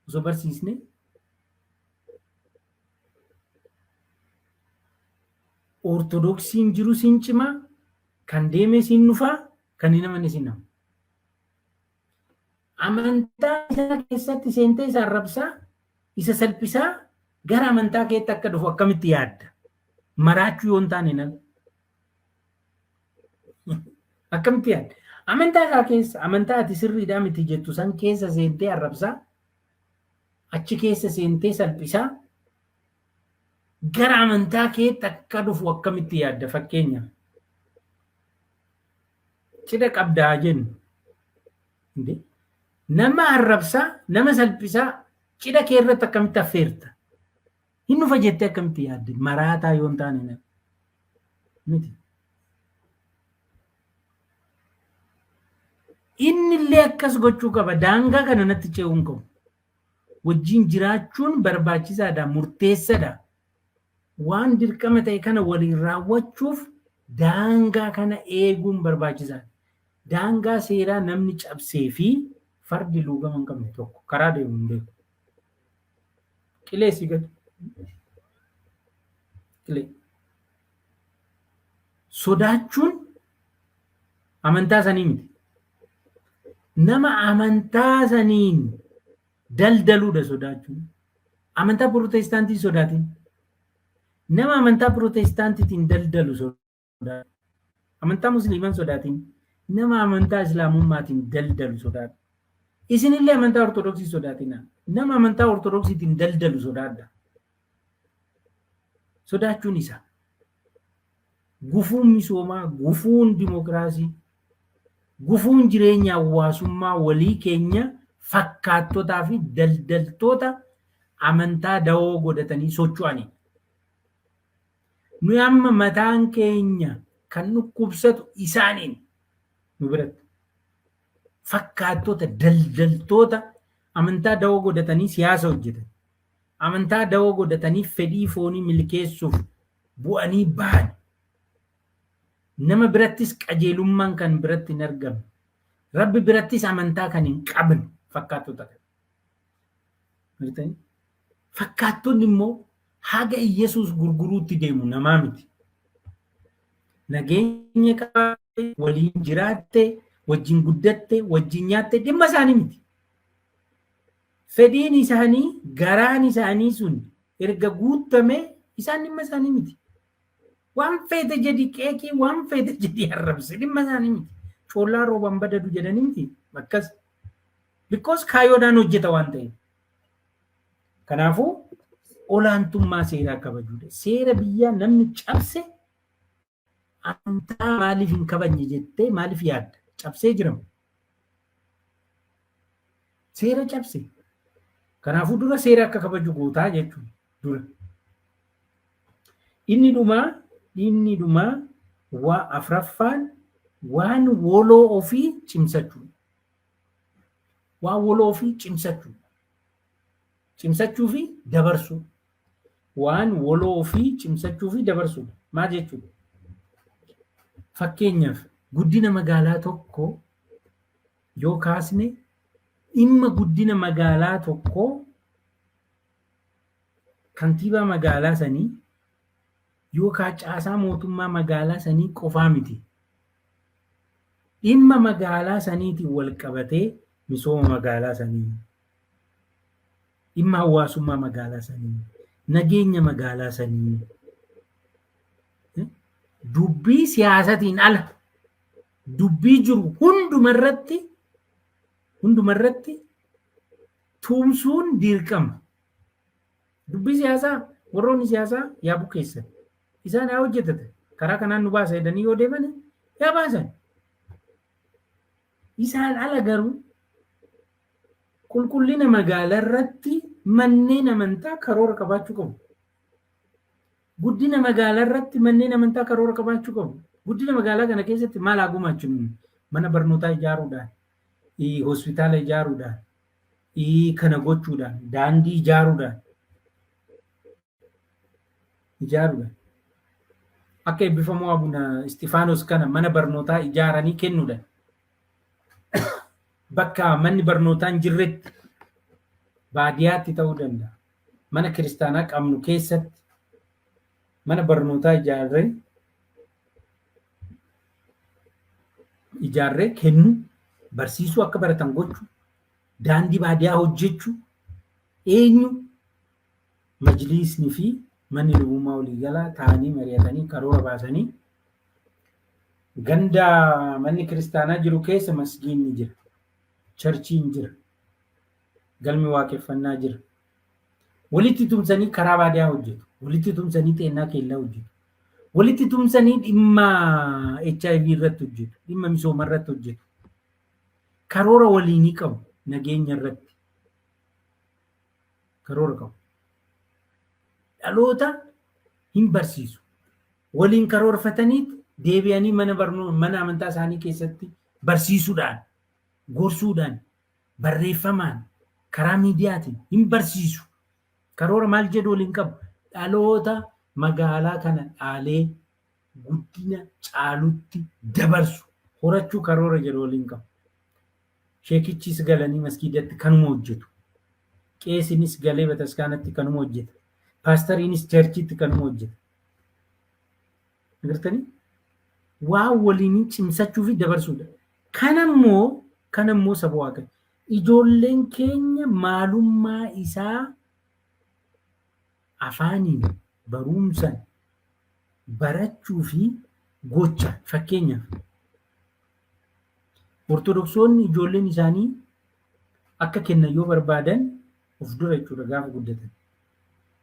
osoo barsiisnee Ortodoksiin jiru siin cimaa, kan deeme siin dhufaa, kan hin amanne siin nama. Amantaa isaa keessatti seentee isa arrabsaa, isa salphisaa gara amantaa keetti akka dhufu akkamitti yaadda? Maraachuu yoo hin taane nama. Akkamitti yaadda? Amantaa isaa keessa, amantaa ati sirriidhaa miti jettu san keessa seentee arrabsaa, achi keessa seentee salphisaa, gara amantaa keetti akka dhufu akkamitti yaadda fakkeenyaaf? Cidha qabdaa jennu. Nama arrabsaa, nama salphisaa cidha kee irratti akkamitti affeerta? Hin dhufa jettee akkamitti yaadde? Maraataa yoo hin taane miti. Inni illee akkas gochuu qaba. Daangaa kana natti ce'uu hin qabu. Wajjin jiraachuun barbaachisaadha, murteessadha. Waan dirqama ta'e kana waliin raawwachuuf daangaa kana eeguun barbaachisaadha. Daangaa seeraa namni cabsee fi fardi luugama hin qabne tokko karaa deemu hin beeku. Qilee si gadi. Qilee. Sodaachuun amantaa sanii miti. Nama amantaa saniin daldaluudha sodaachuun. Amantaa Pirootestaantii sodaatiin. Nama amantaa Pirootestaantiitiin daldalu sodaadhu. Amantaa Musliiman sodaatiin. Nama amantaa Islaamummaatiin daldalu sodaadhu. Isinillee amantaa Ortodoksii sodaatina. Nama amantaa Ortodoksiitiin daldalu sodaadha. Sodaachuun isa. Gufuun misoomaa, gufuun dimokiraasii, gufuun jireenya hawaasummaa walii keenya fakkaattotaa fi daldaltoota amantaa dawoo godhatanii socho'anidha. Nuyi amma mataan keenya kan dhukkubsatu isaaniin nu biratti. Fakkaattota daldaltoota amantaa dawoo godhatanii siyaasa hojjetan. Amantaa dawoo godhatanii fedhii foonii milkeessuuf bu'anii bahan. Nama birattis qajeelummaan kan biratti hin argamne. Rabbi birattis amantaa kan hin qabne fakkaattota kana. Argitanii? Fakkaattonni immoo haga Iyyasuus gurguruutti deemu namaa miti. Nageenya qabaatte, waliin jiraatte, wajjin guddatte, wajjin nyaatte dhimma isaanii miti. Fedhiin isaanii, garaan isaanii sun erga guuttame isaan dhimma isaanii miti. Waan feete jedhi qeeqii, waan feete jedhi arrabsi dhimma isaanii miti. Coollaa roobaan badadu jedhanii miti akkas. Because kaayyoodhaan hojjeta waan ta'eef. Kanaafuu olaantummaa seeraa kabajuudha. Seera biyyaa namni cabse amantaa maaliif hin kabajne jettee maaliif yaadda? Cabsee jirama. Seera cabse. Kanaafuu dura seera akka kabaju gootaa jechuudha. Dura. Inni dhumaa waa afraffaan waan woloo ofii cimsachuudha. Waan woloo ofii cimsachuudha. Cimsachuu fi dabarsuu. Waan woloo ofii cimsachuu fi dabarsuudha. Maal jechuudha? Fakkeenyaaf guddina magaalaa tokko yoo kaasne, dhimma guddina magaalaa tokkoo kantiibaa magaalaa sanii yookaan caasaa mootummaa magaalaa sanii qofaa miti. Dhimma magaalaa saniitiin wal qabatee misooma magaalaa sanii, dhimma hawaasummaa magaalaa sanii, nageenya magaalaa sanii, dubbii siyaasatiin ala dubbii jiru hundumarratti tumsuun dirqama. Dubbii siyaasaa warroonni siyaasaa yaa bukeessan. Isaan haa hojjetatan. Karaa kanaan nu baasa jedhanii yoo deeman yaa baasan. Isaan ala garuu qulqullina magaalaa irratti manneen amantaa karoora qabaachuu qabu. Guddina magaalaa irratti manneen amantaa karoora qabaachuu qabu. Guddina magaalaa kana keessatti maal haa gumaachinu? Mana barnootaa ijaaruudhaan, hospitaala ijaaruudhaan, kana gochuudhaan, daandii ijaaruudhaan. Akka eebbifamoo Abuna Istifaanos kana mana barnootaa ijaaranii kennuudhaan, bakka manni barnootaa hin jirretti, baadiyyaatti ta'uu danda'a. Mana kiristaanaa qabnu keessatti mana barnootaa ijaarree kennu, barsiisuu, akka baratan gochuu, daandii baadiyyaa hojjechuu, eenyu, majliisni fi manni lubummaa waliigalaa ta'anii mari'atanii karoora baasanii, ganda manni kiristaanaa jiru keessa masgiinni jira, churchiin jira, galmi waaqeffannaa jira. Walitti tumsanii karaa baadiyyaa hojjetu. Walitti tumsanii xeennaa keellaa hojjetu. Walitti tumsanii dhimma HIV irratti hojjetu. Dhimma misooma irratti hojjetu. Karoora waliinii qabu nageenya irratti. Karoora qabu. Dhaloota hin barsiisu. Waliin karoorfatanii deebi'anii mana barnoo mana amantaa isaanii keessatti barsiisuudhaan, gorsuudhaan, barreeffamaan, karaa miidiyaatiin hin barsiisu. Karoora maal jedhu waliin qabu. Dhaloota magaalaa kana dhaalee guddina caalutti dabarsu horachuu karoora jedhu waliin qabu. Sheekichis galanii maskiidatti kanuma hojjetu. Qeesinis galee bataskaanatti kanuma hojjeta. Paastariinis churchiitti kanuma hojjeta. Agartanii? Waan waliin cimsachuu fi dabarsuudha. Kanammoo saba Waaqayyo. Ijoolleen keenya maalummaa isaa afaaniin, barumsaan barachuu fi gocha. Fakkeenyaaf, Ortodoksonni ijoolleen isaanii akka kennan yoo barbaadan, of dura jechuudha, gaafa guddatan.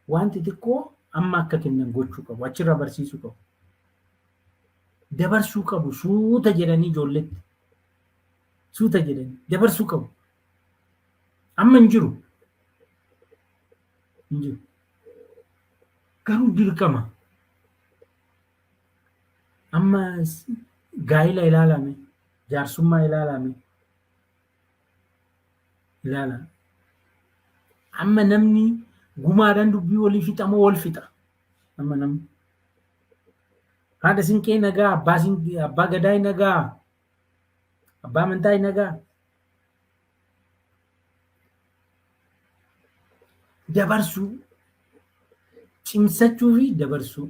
Wanti xiqqoo amma akka kennan gochuu qabu. Achirraa barsiisuu qabu. Dabarsuu qabu suuta jedhanii ijoolletti. Suuta jedhanii dabarsuu qabu. Amma hin jiru. Hin jiru. Garuu dirqama. Amma gaa'ila ilaalame, jaarsummaa ilaalame, ilaala. Amma namni gumaadhaan dubbii walii fixa moo wal fixa? Amma namni. Haadha siinqee nagaa, abbaa siinqee, abbaa gadaa nagaa, abbaa amantaa nagaa. Dabarsuu, cimsachuu fi dabarsuu,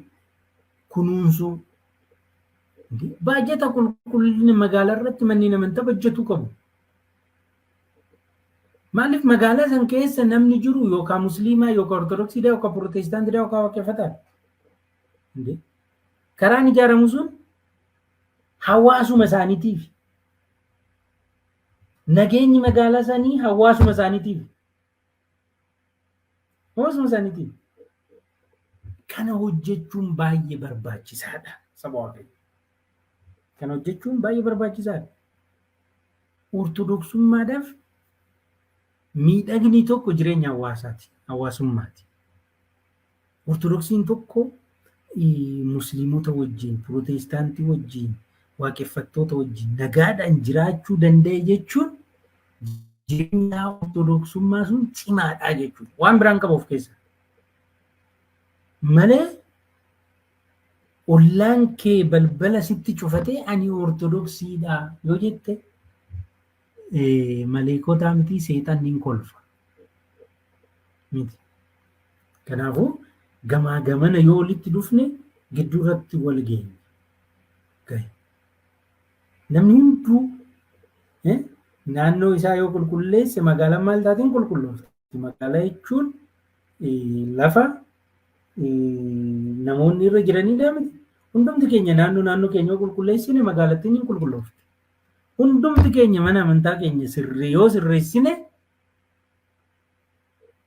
kunuunsuu. Baajata qulqullina magaalaa irratti manneen amantaa hojjetuu qabu. Maaliif? Magaalaa san keessa namni jiru yookaan Musliimaa, yookaan Ortodoksiidha, yookaan Pirootestaantiidha, yookaan Waaqeffataadha. Karaan ijaaramu sun hawaasuma isaaniitiif. Nageenyi magaalaa sanii hawaasuma isaaniitiif. Hawaasuma isaaniitiif. Kana hojjechuun baay'ee barbaachisaadha. Saba Waaqayyo. Kana hojjechuun baay'ee barbaachisaadha. Ortodoksummaadhaaf miidhagni tokko jireenya hawaasaati, hawaasummaati. Ortodoksiin tokko Musliimota wajjin, Pirootestaantii wajjin, waaqeffattoota wajjin nagaadhaan jiraachuu danda'e jechuun jireenya Ortodoksummaa sun cimaadha jechuudha. Waan biraan qaba of keessa. Malee Ollaan kee balbala sitti cufatee ani Ortodoksiidha yoo jette, maleekotaa miti, seexanni hin kolfa. Miti. Kanaafuu gamaa gamana yoo walitti dhufne gidduu irratti wal geenya. Gahe. Namni hunduu naannoo isaa yoo qulqulleesse magaalaan maal taatiin qulqulloofti. Magaalaa jechuun lafa namoonni irra jiranidha miti. Hundumti keenya naannoo naannoo keenya yoo qulqulleessine magaalattiin hin qulqulloofti. Hundumti keenya mana amantaa keenya sirrii yoo sirreessine,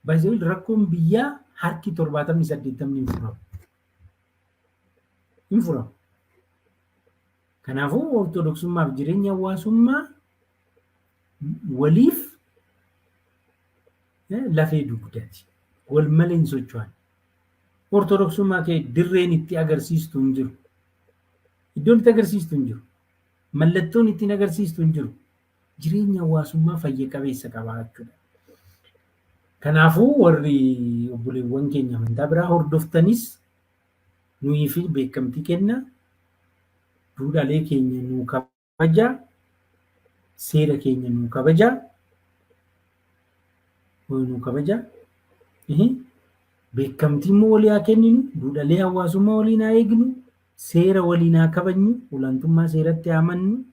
baay'ee rakkoon biyyaa harki 70-80 hin furamu. Hin furamu. Kanaafuu Ortodoksummaaf jireenya hawaasummaa waliif lafee dugdati. Wal malee hin socho'an. Ortodoksummaa kee dirreen itti agarsiistu hin jiru. Iddoon itti agarsiistu hin jiru. Mallattoon ittiin agarsiistu hin jiru. Jireenya hawaasummaa fayya qabeessa qabaachuudha. Kanaafuu warri obboleewwan keenya amantaa biraa hordoftanis nuyii fi beekamtii kenna. Duudhaalee keenya nuu kabaja. Seera keenya nuu kabaja. Nuu kabaja. Beekamtii immoo walii haa kenninu. Duudhaalee hawaasummaa waliin haa eegnu. Seera waliin haa kabajnu. Olaantummaa seeratti haa amannu.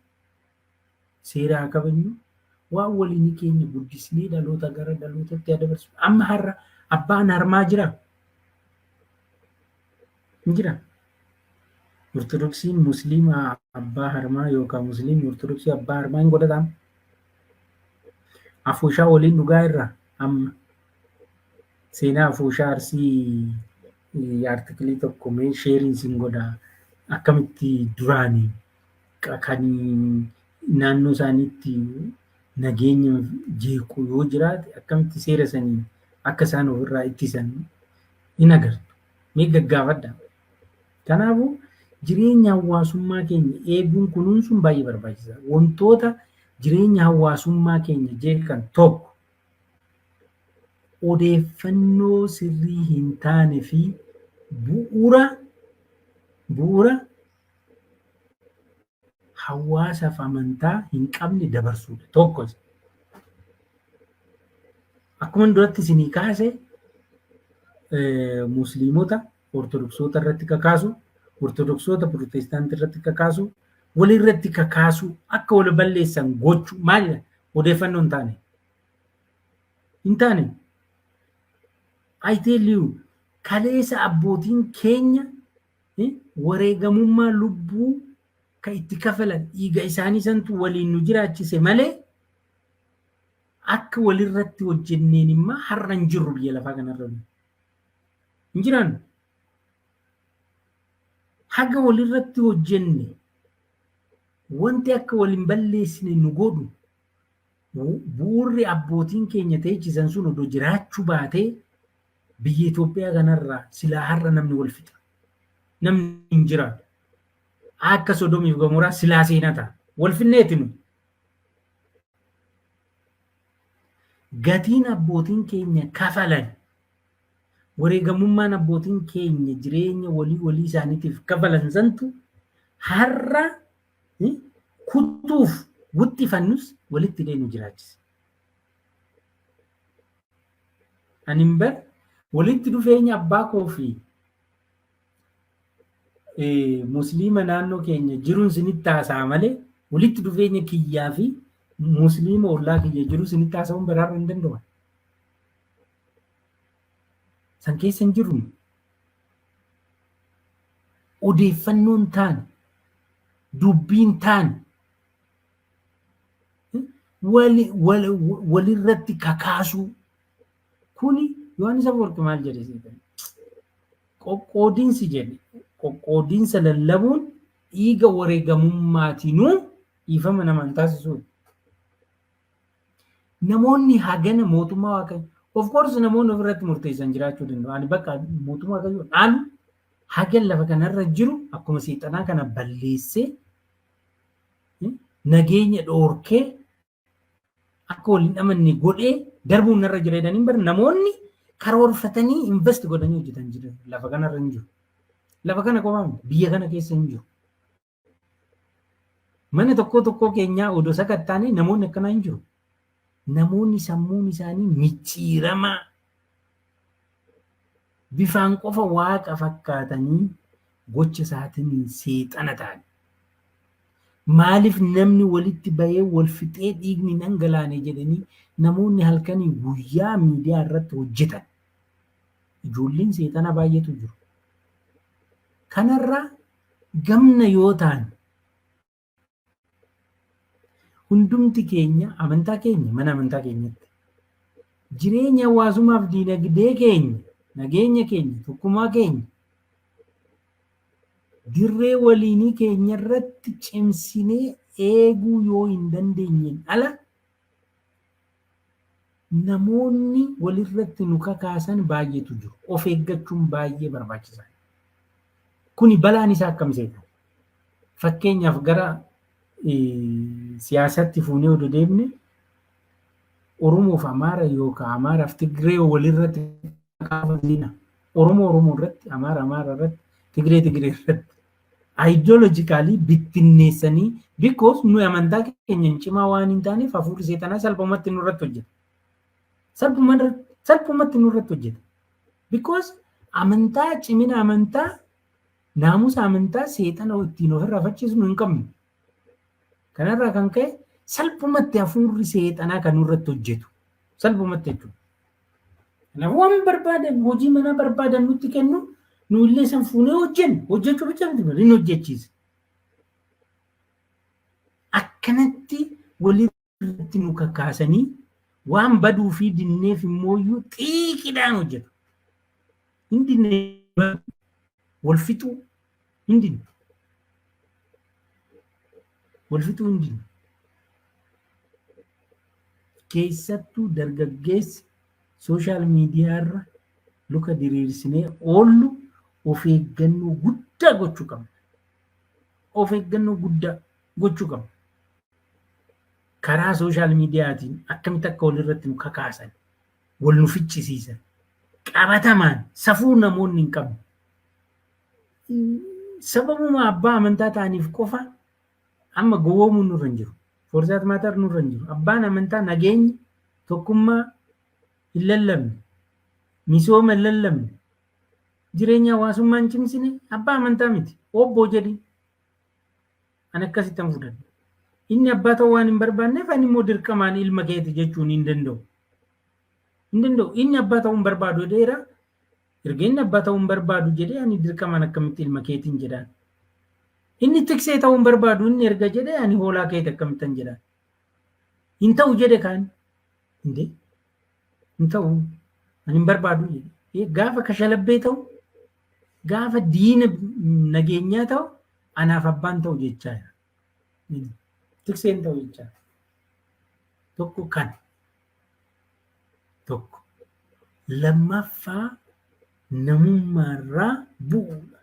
Seera haa kabajnu. Waan waliin keenya guddisnee dhaloota gara dhalootatti haa dabarsinu. Amma har'a abbaan harmaa jira? Hin jira. Ortodoksiin Musliima abbaa harmaa yookaan Musliimni Ortodoksii abbaa harmaa hin godhatamu. Afuushaa waliin dhugaa irra amma seenaa afuushaa Arsii article tokko mee share sin godha. Akkamitti duraanii kan naannoo isaaniitti nageenya jeequ yoo jiraate akkamitti seera sanii akka isaan ofirraa ittisan hin agartu. Mee gaggaafadha. Kanaafuu jireenya hawaasummaa keenya eeguun, kunuunsuun baay'ee barbaachisaadha. Wantoota jireenya hawaasummaa keenya jeeqan tokko odeeffannoo sirrii hin taane fi bu'uura hawaasaaf amantaa hin qabne dabarsuudha. Tokko akkuma duratti isinii kaase, Musliimota Ortodoksoota irratti kakaasu, Ortodoksoota Pirootestaantii irratti kakaasu, walirratti kakaasu, akka wal balleessan gochuu maalidha? Odeeffannoo hin taane. Hin taane. I tell you, kaleessa abbootiin keenya wareegamummaa lubbuu kan itti kafalan, dhiiga isaanii santu waliin nu jiraachise malee akka walirratti hojjenneen immoo har'a hin jirru biyya lafaa kanarra. Hin jiraannu. Haga walirratti hojjenne wanti akka wal hin balleessine nu godhu, bu'uurri abbootiin keenya teechisan sun odoo jiraachuu baatee biyya Itoophiyaa kanarraa silaa har'a namni wal fixa. Namni hin jiraatu. Akka Sodomiif Gomoraa silaa seenaa ta'a. Wal finneeti nu. Gatiin abbootiin keenya kafalan, wareegamummaan abbootiin keenya jireenya walii walii isaaniitiif kafalan santu har'a kutuuf wuxxifannus walitti hidhee nu jiraachise. Ani hin bar walitti dhufeenya abbaa koo fi Musliima naannoo keenya jiruun sinitti haasa'a malee walitti dhufeenya kiyyaa fi Musliima ollaa kiyya jiru sinitti haasa'uun biraarra hin danda'u. San keessa hin jirru. Odeeffannoon taane, dubbiin taane, walirratti kakaasuu kuni Yohaannis Afawarqi maal jedhe seetan? Qoqqoodinsi jedhe, qoqqoodinsa lallabuun dhiiga wareegamummaatinuu dhiifama namaan taasisuudha. Namoonni hagana mootummaa Waaqayyo, of course, namoonni ofirratti murteessan jiraachuu danda'u. Ani bakka mootummaa Waaqayyoo dhaalu hagan lafa kanarra jiru akkuma seexanaa kana balleessee, nageenya dhoorkee, akka wal hin amanne godhee darbuun narra jira jedhanii, bara namoonni karoorfatanii invest godhanii hojjetan jiru lafa kanarra hin jiru. Lafa kana qofaa miti, biyya kana keessa hin jiru. Mana tokkoo tokkoo keenyaa odoo sakattaane namoonni akkanaa hin jiru. Namoonni sammuun isaanii micciiramaa bifaan qofa waaqa fakkaatanii gocha isaatiin seexana ta'an. Maaliif namni walitti bahee wal fixee dhiigni hin dhangalaane jedhanii namoonni halkanii guyyaa miidiyaa irratti hojjetan. Ijoolleen seexanaa baay'eetu jiru. Kanarraa gamna yoo taane hundumti keenya amantaa keenya mana amantaa keenyatti jireenya hawaasummaaf diinagdee keenya nageenya keenya tokkummaa keenya dirree waliinii keenya irratti cimsinee eeguu yoo hin dandeenyeen ala namoonni walirratti nu kakaasan baay'eetu jiru. Of eeggachuun baay'ee barbaachisaadha. Kuni balaan isaa akkam seeta? Fakkeenyaaf gara siyaasatti fuunee odoo deemne, Oromoof Amaara yookaan Amaaraaf Tigree walirratti kakaafamina. Oromoo Oromoo irratti, Amaara Amaara irratti, Tigree Tigree irratti. Ideologically bittinneessanii, because nuyi amantaa keenya cimaa waan hin taaneef hafuurri seexanaa salphumatti nurratti hojjeta. Salphumatti nurratti hojjeta. Because amantaa, cimina amantaa, naamusa amantaa seexana ittiin ofirraa faccisnu hin qabnu. Kanarraa kan ka'e salphumatti hafuurri seexanaa kan nurratti hojjetu. Salphumatti jechuudha. Kanaafuu waan barbaadan, hojii manaa barbaadan nutti kennu, nu illee san fuunee hojjennu, hojjechuu bicha miti, hin hojjechiisa. Akkanatti walirratti nu kakaasanii waan baduu fi dinneef immoo xiiqidhaan hojjetu. Hin dinne, wal fixuu hin dinne. Wal fixuu hin dinne. Keessattuu dargaggeessi social media irra luka diriirsinee oollu of eeggannoo guddaa gochuu qabna. Of eeggannoo guddaa gochuu qabna. Karaa social mediaatiin akkamitti akka walirratti nu kakaasan, wal nu ficcisiisan, qabatamaan safuu namoonni hin qabne. Sababuma abbaa amantaa ta'aniif qofa amma gowwoomuun nurra hin jiru. For that matter nurra hin jiru. Abbaan amantaa nageenya, tokkummaa hin lallabne, misooma hin lallabne, jireenya hawaasummaa hin cimsine abbaa amantaa miti. Obboo jedhi. Ani akkasittan fudhadha. Inni abbaa ta'uu waan hin barbaanneef ani immoo dirqamaan ilma keeti jechuun hin danda'u. Hin danda'u. Inni abbaa ta'uu hin barbaadu jedheera. Erga inni abbaa ta'uu hin barbaadu jedhee, ani dirqamaan akkamitti ilma keetiin jedhaan? Inni tiksee ta'uu hin barbaadu inni erga jedhee, ani hoolaa keeti akkamittan jedhaan? Hin ta'u jedhe kaan. Indee hin ta'u, ani hin barbaadu jedhe. Gaafa kashalabbee ta'u, gaafa diina nageenyaa ta'u, anaaf abbaan ta'u jechaa jira. Tikseen ta'u jechaa. Tokko kan. Tokko. Lammaffaa, namummaarraa bu'uudha.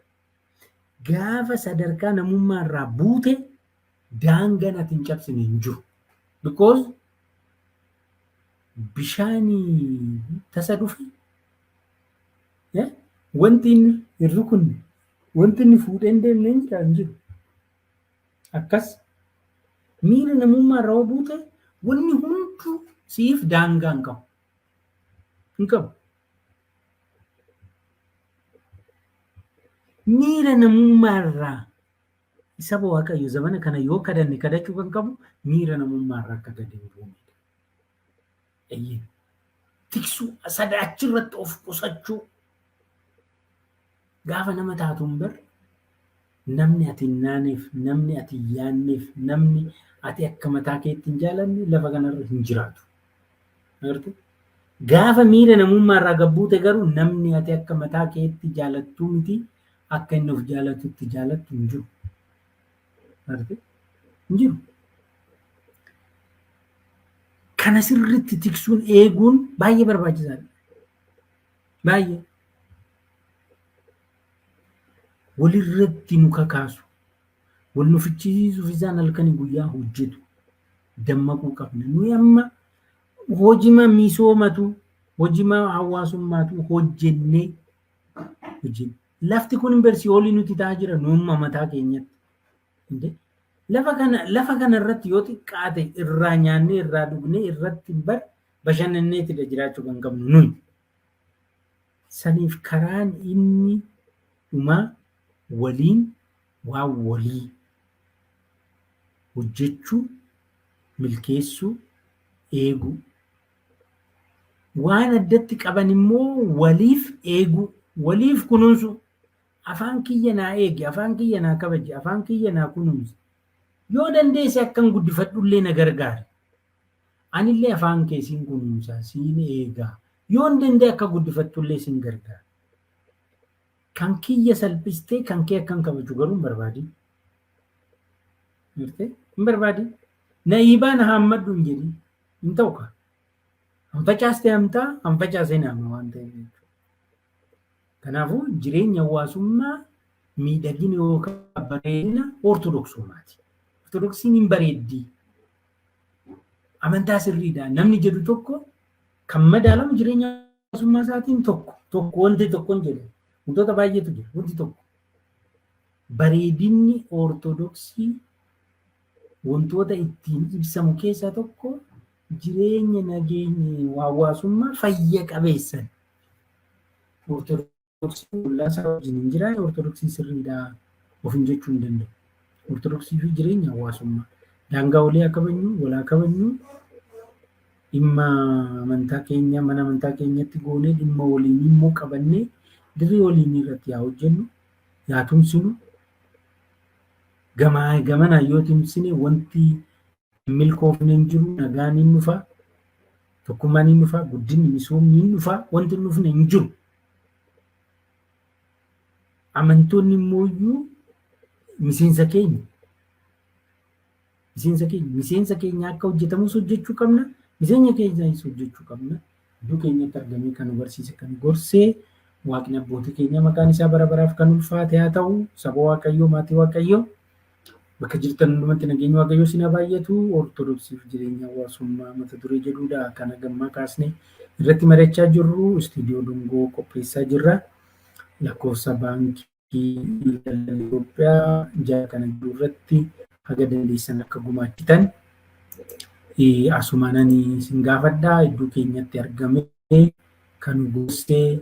Gaafa sadarkaa namummaarraa buute daangaan ati hin cabsine hin jiru. Because bishaanii tasa dhufe wanti inni hin rukunne, wanti inni fuudhee hin deemne hin jira, hin jiru. Akkas miira namummaarraa yoo buute wanni hunduu siif daangaa hin qabu. Hin qabu. Miira namummaarraa saba Waaqayyo zamana kana yoo kadanne, kadachuu kan qabu miira namummaarraa akka gadi hin buunedha. Eeyyee. Tiksuu sadaachirratti of qusachuu, gaafa nama taatuun bar namni ati hin naaneef, namni ati hin yaanneef, namni ati akka mataa keetti hin jaalanne lafa kanarra hin jiraatu. Agartee? Gaafa miira namummaarraa gabbuute garuu namni ati akka mataa keetti jaalattuu miti, akka inni of jaalatutti jaalattu hin jiru. Agartee? Hin jiru. Kana sirriitti tiksuun, eeguun baay'ee barbaachisaadha. Baay'ee. Walirratti nu kakaasu. Wal nu fichisiisuuf isaan halkanii guyyaa hojjetu. Dammaquu qabna. Nuyi amma hojima misoomatu, hojima hawaasummaatu hojjennee hojjenne. Lafti kun si'oolii nuti ta'aa jira nuumma mataa keenyatti. Lafa kana irratti yoo xiqqaate irraa nyaannee irraa dhugnee irratti bashannanneetidha jiraachuu kan qabnu nuyi. Saniif karaan inni dhumaa waliin waan walii hojjechuu, milkeessuu, eeguu. Waan addatti qaban immoo waliif eeguu, waliif kunuunsuu. Afaan kiyya naa eegi, afaan kiyya naa kabaji, afaan kiyya naa kunuunsi. Yoo dandeesse akkan guddifadhullee na gargaari. Anillee afaan kee siin kunuunsa, siin eegaa. Yoo hin danda'e akka guddifattullee siin gargaara. Kan kiyya salphistee kan kee akkan kabaju garuu hin barbaadin. Hin barbaadin. Na hiibaa na haammadhu hin jedhin. Hin ta'u kaa. Han facaastee hamtaa, han facaasee naama waan ta'eef jechuudha. Kanaafuu jireenya hawaasummaa miidhagina yookaan bareedina ortodoksummaati. Ortodoksiin hin bareeddi. Amantaa sirriidha. Namni jedhu tokko kan madaalamu jireenya hawaasummaa isaatiin tokko tokko wanti tokko hin jedhu. Wantoota baay'eetu jira. Wanti tokko. Bareedinni ortodoksii wantoota ittiin ibsamu keessaa tokko jireenya nageenya hawaasummaa fayya qabeessan. Ortodoksii ollaa isaa wajjin hin jiraanne ortodoksii sirriidha ofiin jechuu hin danda'u. Ortodoksii fi jireenya hawaasummaa. Daangaa walii haa kabajnu, wal haa kabajnu. Dhimma amantaa keenya mana amantaa keenyatti goonee dhimma waliinii immoo qabannee dirree waliinii irratti haa hojjennu, yaa tumsinu. Gamaa gamanaan yoo tumsine wanti hin milkoofne hin jiru, nagaan hin dhufa, tokkummaan hin dhufa, guddinni misoomni hin dhufa, wanti hin dhufne hin jiru. Amantoonni immoo iyyuu miseensa keenya. Miseensa keenya. Miseensa keenya akka hojjetamus hojjechuu qabna. Miseensa keenyas hojjechuu qabna. Iddoo keenyatti argamee kan nu barsiise kan gorsee waaqni abbootii keenya maqaan isaa bara baraaf kan ulfaate haa ta'u. Saba Waaqayyoo maatii Waaqayyoo bakka jirtan hundumatti nageenyi Waaqayyoo isin haa baay'atu. Ortodoksiif jireenya hawaasummaa mata duree jedhudha kan hagammaa kaasne irratti mari'achaa jirru. Istiidiyoo Dungoo qopheessaa jirra. Lakkoofsa baankii daldala Itoophiyaa jala kana jiru irratti haga dandeessan akka gumaachitan asumaan ani isin gaafadha. Iddoo keenyatti argamee kan nu gorsee,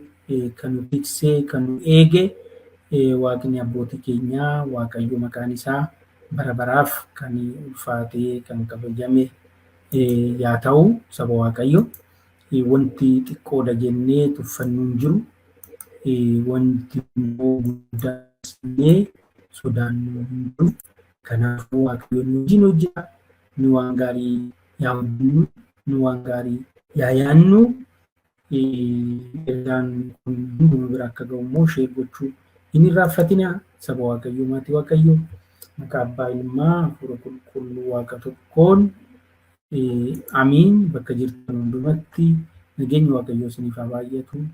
kan nu tiksee, kan nu eege waaqni abbootii keenyaa Waaqayyo maqaan isaa bara baraaf kan ulfaatee kan kabajame yaa ta'u saba Waaqayyo. Wanti xiqqoodha jennee tuffannu hin jiru. Wanti immoo guddaa jennee sodaannu hin jiru. Kanaafuu Waaqayyo nu wajjin hojjeta. Nu waan gaarii yaa hojjennu, nu waan gaarii yaa yaannu. Ergaan kun hunduma bira akka ga'u immoo share gochuu hin irraanfatina. Saba Waaqayyoo, maatii Waaqayyoo, maqaa Abbaa Ilmaa Hafuura Qulqulluu Waaqa tokkoon amiin. Bakka jirtan hundumatti nageenyi Waaqayyoo isiniif haa baay'atu.